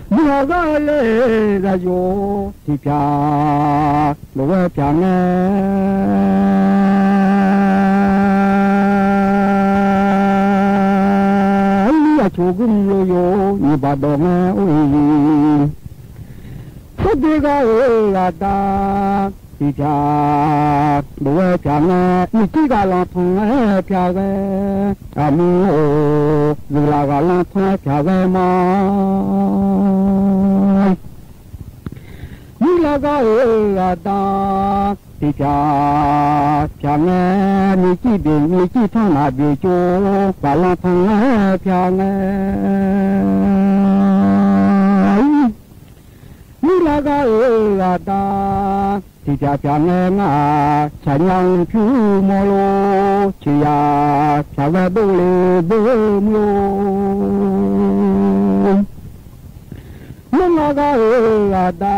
က မုၢ်လၢ်ဂၤလၢယိၤ ထံၣ်ဖျါ လိာ်ဝဲဖျါငဲ လံအဆိၣ်ဂုၢ်လိာ်ယိၤ နံၣ်ဘၣ်ဒီးငဲအိၣ်အံၤ ဖိဒ့ဂၤဧၢ ဂၤဒါ ထံၣ်ဖျါ လိာ်ဝဲဖျါငဲ မ့ၢ်ကံၣ်ဂၤလီၤထွဲဖျါဝဲ အမုၢ်အိၣ် ယုၢ်လၢ်ဂၤလီၤထွဲဖျါဝဲမး မုၢ်လၢ်ဂၤဧၢ ဂၤဒါ ထံၣ်ဖျါ ဖျါငဲ မ့ၢ်ကံၣ်ဘ့ၣ် မ့ၢ်ကံၣ်ထီၣ်နၢ်ဘ့ၣ်ကၠိ ဂၤလီၤထွဲဖျါငဲ မုၢ်လၢ်ဂၤဧၢ ဂၤဒါ ထံၣ်ဖျါဖျါငဲ မၤဆါညါအုၣ်ဖျူမီၤလိ ဆၢယၤ ဖျါဝဲဒိၣ်လၢဘိမုၢ် မုၢ်လၢ်ဂၤဧၢ ဂၤဒါ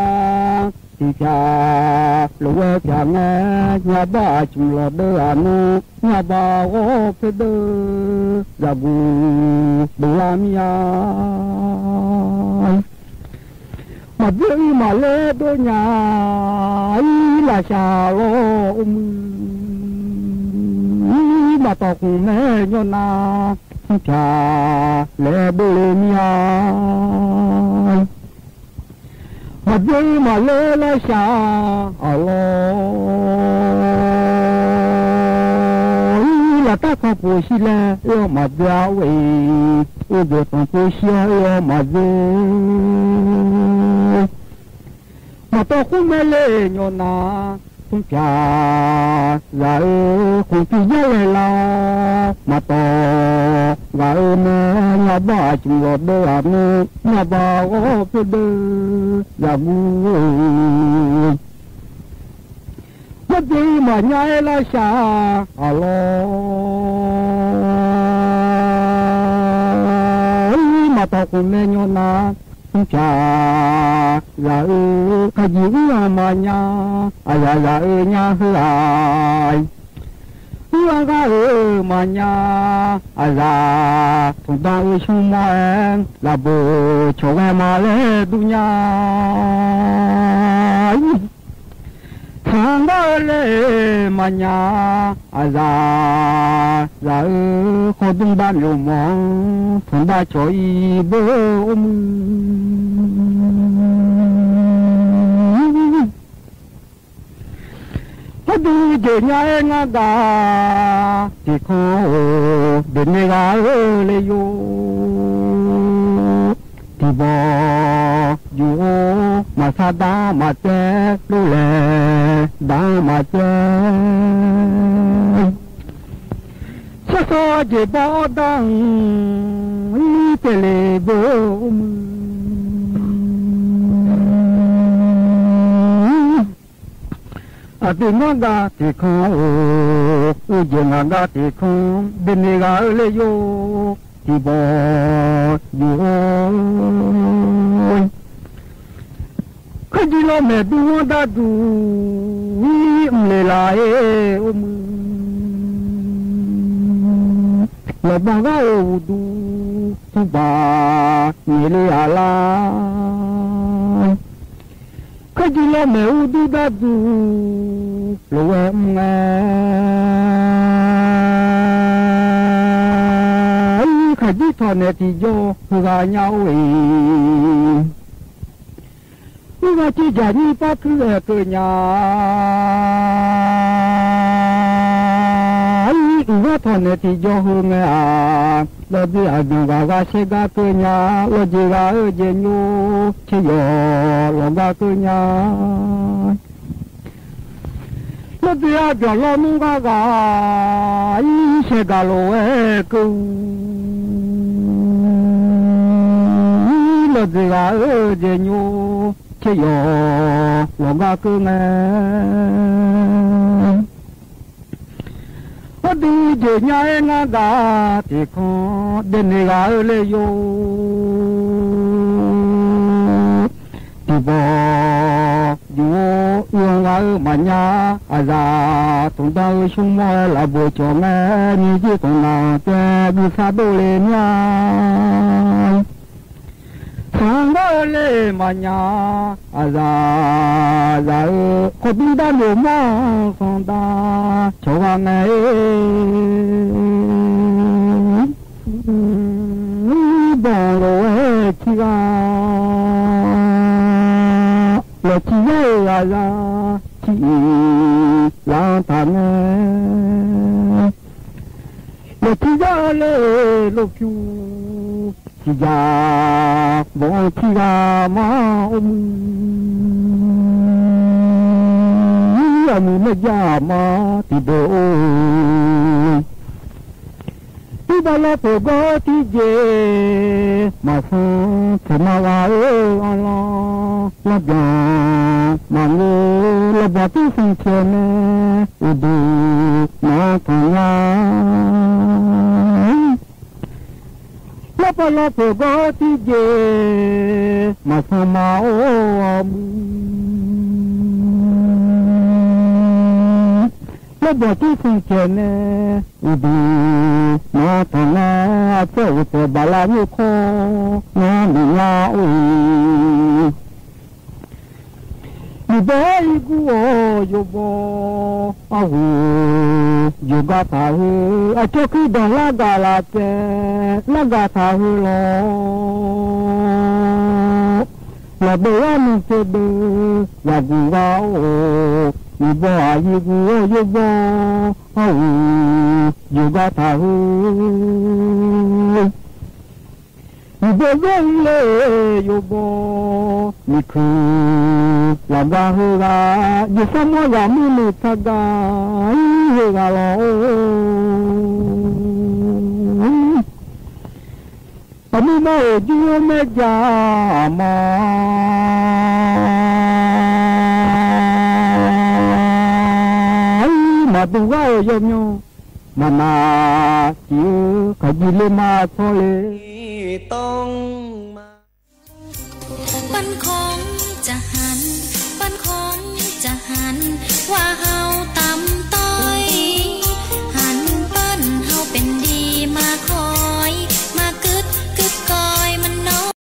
ထံၣ်ဖျါ လိာ်ဝဲဖျါငဲ ညါဘၣ်အစုလီၤဒၢအနူ ညါဘၣ်ဂီၤဖဲဒၢ ယၤဘူ ဒိၣ်လၢမံယၤ မၤဘျၢအံၤမၤလဲဒိၣ်ညါ အံၤလၢ်စၢ်လီၤအိၣ်မုၢ် မၤတီၢ်ခိၣ်မဲညီနုၢ် ထံၣ်ဖျါ လဲဒိၣ်လၢမံယၤ မၤဘျၢအံၤမၤလဲလၢ်စၢ်အလီၢ် အံၤလၢ်တၢ်ခီၣ်ဖိဆံးလဲၣ် အ့ၣ်အီၤမၤဘျၢအဝဲအံၤ အိၣ်ဘှံးသီဖိဆံးအီၤ အ့ၣ်အီၤမၤဘျၢ မၤတီၢ်ခိၣ်မဲလၢညီနုၢ် ထံၣ်ဖျါ ယၤဧၢ ခိၣ်ဖံးယဲလဲၣ်လီၤ မၤတီၢ် ယၤဧၢ မဲ ညါဘၣ်အစုလီၤဒၢအနူ ညါဘၣ်ဂီၤဖဲဒၢ ယၤဘူ မၤဘျၢအံၤမၤညါလၢ်စၢ်အလီၢ် မၤတီၢ်ခိၣ်မဲညီနုၢ် ထံၣ်ဖျါ ယၤဧၢ ခါယံၤအုၣ်အီၤမၤညါ အယၤ ယၤဧၢ ညါဟၢဧါ အုၣ်အီၤဂၤဧၢ မၤညါ အယၤ ထိၣ်ဒၢအုၣ်ဆူမီၤအဲ လၢ်ဘိးဆိးဝဲမၤလဲဒုးညါ ဆၣ်ဂၤဧၢ လဲၤမၤညါ အယၤ ယၤဧၢ ခီဒူၣ်ဘၣ်မျိးမီၤ ထိၣ်ဒၢဆိးအံၤဘၢအိၣ်မုၢ် ဟဲဒုးယဲၢ်ညါအဲၣ်ငါဂၤ တံၤခီအိၣ် ဘ့ၣ်န့ၣ်ဂၤဧၢ လဲၤယိၤ တံၤဘီ ယူၤအိၣ် မၤဆါဒၣ်မၤစဲ လိၣ်လဲၤ ဒၣ်မၤစဲ ဆၢစီယဲၢ်ဘီဒၣ် အံၤတဲလဲၤဘၢအိၣ်မုၢ် အတံၤမီၢ်ဂၤတံၤခီအိၣ် အိၣ်ယဲၢ်မီၢ်ဂၤတံၤခီ ဘ့ၣ်န့ၣ်ဂၤဧၢ လဲၤယိၤ တံၤဘီ ယူၤအိၣ် ခီယံၤလီၤမဲာ်ဒူဝီဒၣ်ဒူ ဝံၤအုၣ်လဲၤလၢအဲၣ်အိၣ်မုၢ် လီၤဘီဂၤအိၣ်ဝူဒူ ထူဘၣ် န့ၣ်လၢအလါ ခီယံၤလီၤမဲာ်အူဒူဒၣ်ဒူ လိာ်ဝဲအုၣ်ငဲ ခီယံၤထီၣ်နဲၣ်ထံၣ်ယီၤ ဟူဂၤညါအိၣ်အံၤ အုၣ်ဂၤက့ၤယၤညံပၢ်ခုအဲၣ်ကၢညါ အုၣ်ဂၤထီၣ်နဲၣ်ထံၣ်ယီၤ ဟူငဲဧါ လီၤဒုးအညိၣ်ဂၤဂၤဆဲးဂၤကၢညါ လီၤယဲၢ်ဂၤဧၢ ယဲၢ်ညိၣ် ဆဲးယီၤလီၤဂၤကၢညါ လီၤဒုးအပျီၢ်လီၤမူဂၤဂၤ အံၤဆဲးဂၤလိာ်ဝဲကၢအူ လီၤဒုးဂၤဧၢ ယဲၢ်ညိၣ် ဆဲးယီၤလီၤဂၤကၢငဲ အဒုးယဲၢ်ညါအဲၣ်ငါဂၤ တံၤခီ ဘ့ၣ်န့ၣ်ဂၤဧၢ လဲၤယိၤ တံၤဘီ ယူၤအိၣ် အုၣ်ဂၤဧၢ မၤညါ အယၤ ထိၣ်ဒၢအုၣ်ဆူမီၤ လၢ်ဘိးဆိးမဲ မံၤကံၣ်ထိၣ်နၢ်တဲ ဒုးဆါဒိၣ်လၢညါ ဆၣ် မႃးလႄႈမႃးညါ အၢ ယၢ ယၢ ယၢ ဢိူဝ်ႈ ၶေႃႈပီးတၢ်လူဝ်ႇမွင်းသွင်တၢ် သေႃးဝႃႈၼႆ ဢိုမ်း မီးပွင်ႇလူဝ်ႇဝႆႉထီႉၵႃႈ လႄႈထီႉယႂ်ႇယႂ်ႇယႂ်ႇ ထီႉလၢင်းထၢၼ်ႇၼႄႇ လႄႈထီႉယႂ်ႇလႄႈလူဝ်ႇၽိဝ် ထီႉယႂ်ႇ ပွင်ႇထီႉယႂ်ႇမႃး ဢူဝ်း မုၼ် ဢမုၼ်မႄႈယႃႈမႃး တီႈတူဝ်ဢူၺ်း တီႈပႃႈလႃႈ ၽူဝ်ၵေႃႉထီႉၵေႇ မႃးသွင် ၽူဝ်မႃးဝႃႈ ဢိူဝ်ႈ ဢေႃႈလႃႈ လႃႈပျေႃႇ မႃးငိူဝ်ႈ လႃႈပျေႃႇ တီႈသင်ႇၶျေႇၼႄႇ ဢူႈတူဝ် ၼေႃႈ ထွင်ႇယႃႈ လႃႈပႃႈလႃႈ ၽူဝ်ၵေႃႉထီႉၵေႇ မႃးသွင်မႃး ဢူဝ်း ဢမုၼ် လႃႈပျေႃႇ တီႈသင်ႇၶျေႇၼႄႇ ဢူႈတူဝ် ၼေႃႈ ထွင်ႇယႃႈ ၸဝ်ႈဢူႈ ၸဝ်ႈပႃႈလႃႈ ယုၵ်ႉၶေႃး ၼေႃႈ ၼိုင်ႈယႃႈ ဢူၺ်း မီးပေႃးဢီႈၵူႈဢေႃႈ ယုၵ်ႉပေႃး ဢႃႇႁူႉ ယုၵ်ႉၵႃႈထႃႈႁိုဝ် ဢၵျူဝ်းၶိုဝ်း တေႃႇလၵ်ႉၵႃႇလႃႇၸေႇ လၵ်ႉၵႃႇထႃႈႁိုဝ်လေႃႈ လႃႇပေႇယႃႉ ၼိုင်ႈၸဵတ်းပိူဝ်ႇ ယႃႇၵူႈဝႃႈဢေႃႈ မီးပေႃးဢီႈၵူႈဢေႃႈ ယုၵ်ႉပေႃး ဢႃႇႁူႉ ယုၵ်ႉၵႃႈထႃႈႁိုဝ် ယူႇပေႃးဝဵင်းလႄႈ ယူႇပေႃးမီးၶိုၼ်း လၢတ်ႈဝႃႈႁိုဝ်လႃႇ ယူႇသမ်ႉဝႃႈ ယႃႇမီးၼိူဝ်သၵ်ႉၵႃႇ ႁိုဝ်လႃႇလေႃႈ။ ပႃႇမုၼ်ႇမႃး ဢေႃႈ ယိုဝ်းမႄးၸႃႉမႃး မႃးတူၺ်းဝႃႈ ဢေႃႈ ယွမ်းယွမ်း မႃးၼႃႈ ၸိုဝ်ႈ ၶႃႈယိုဝ်းလႄႈမႃး သေႃးလႄႈ တွင်း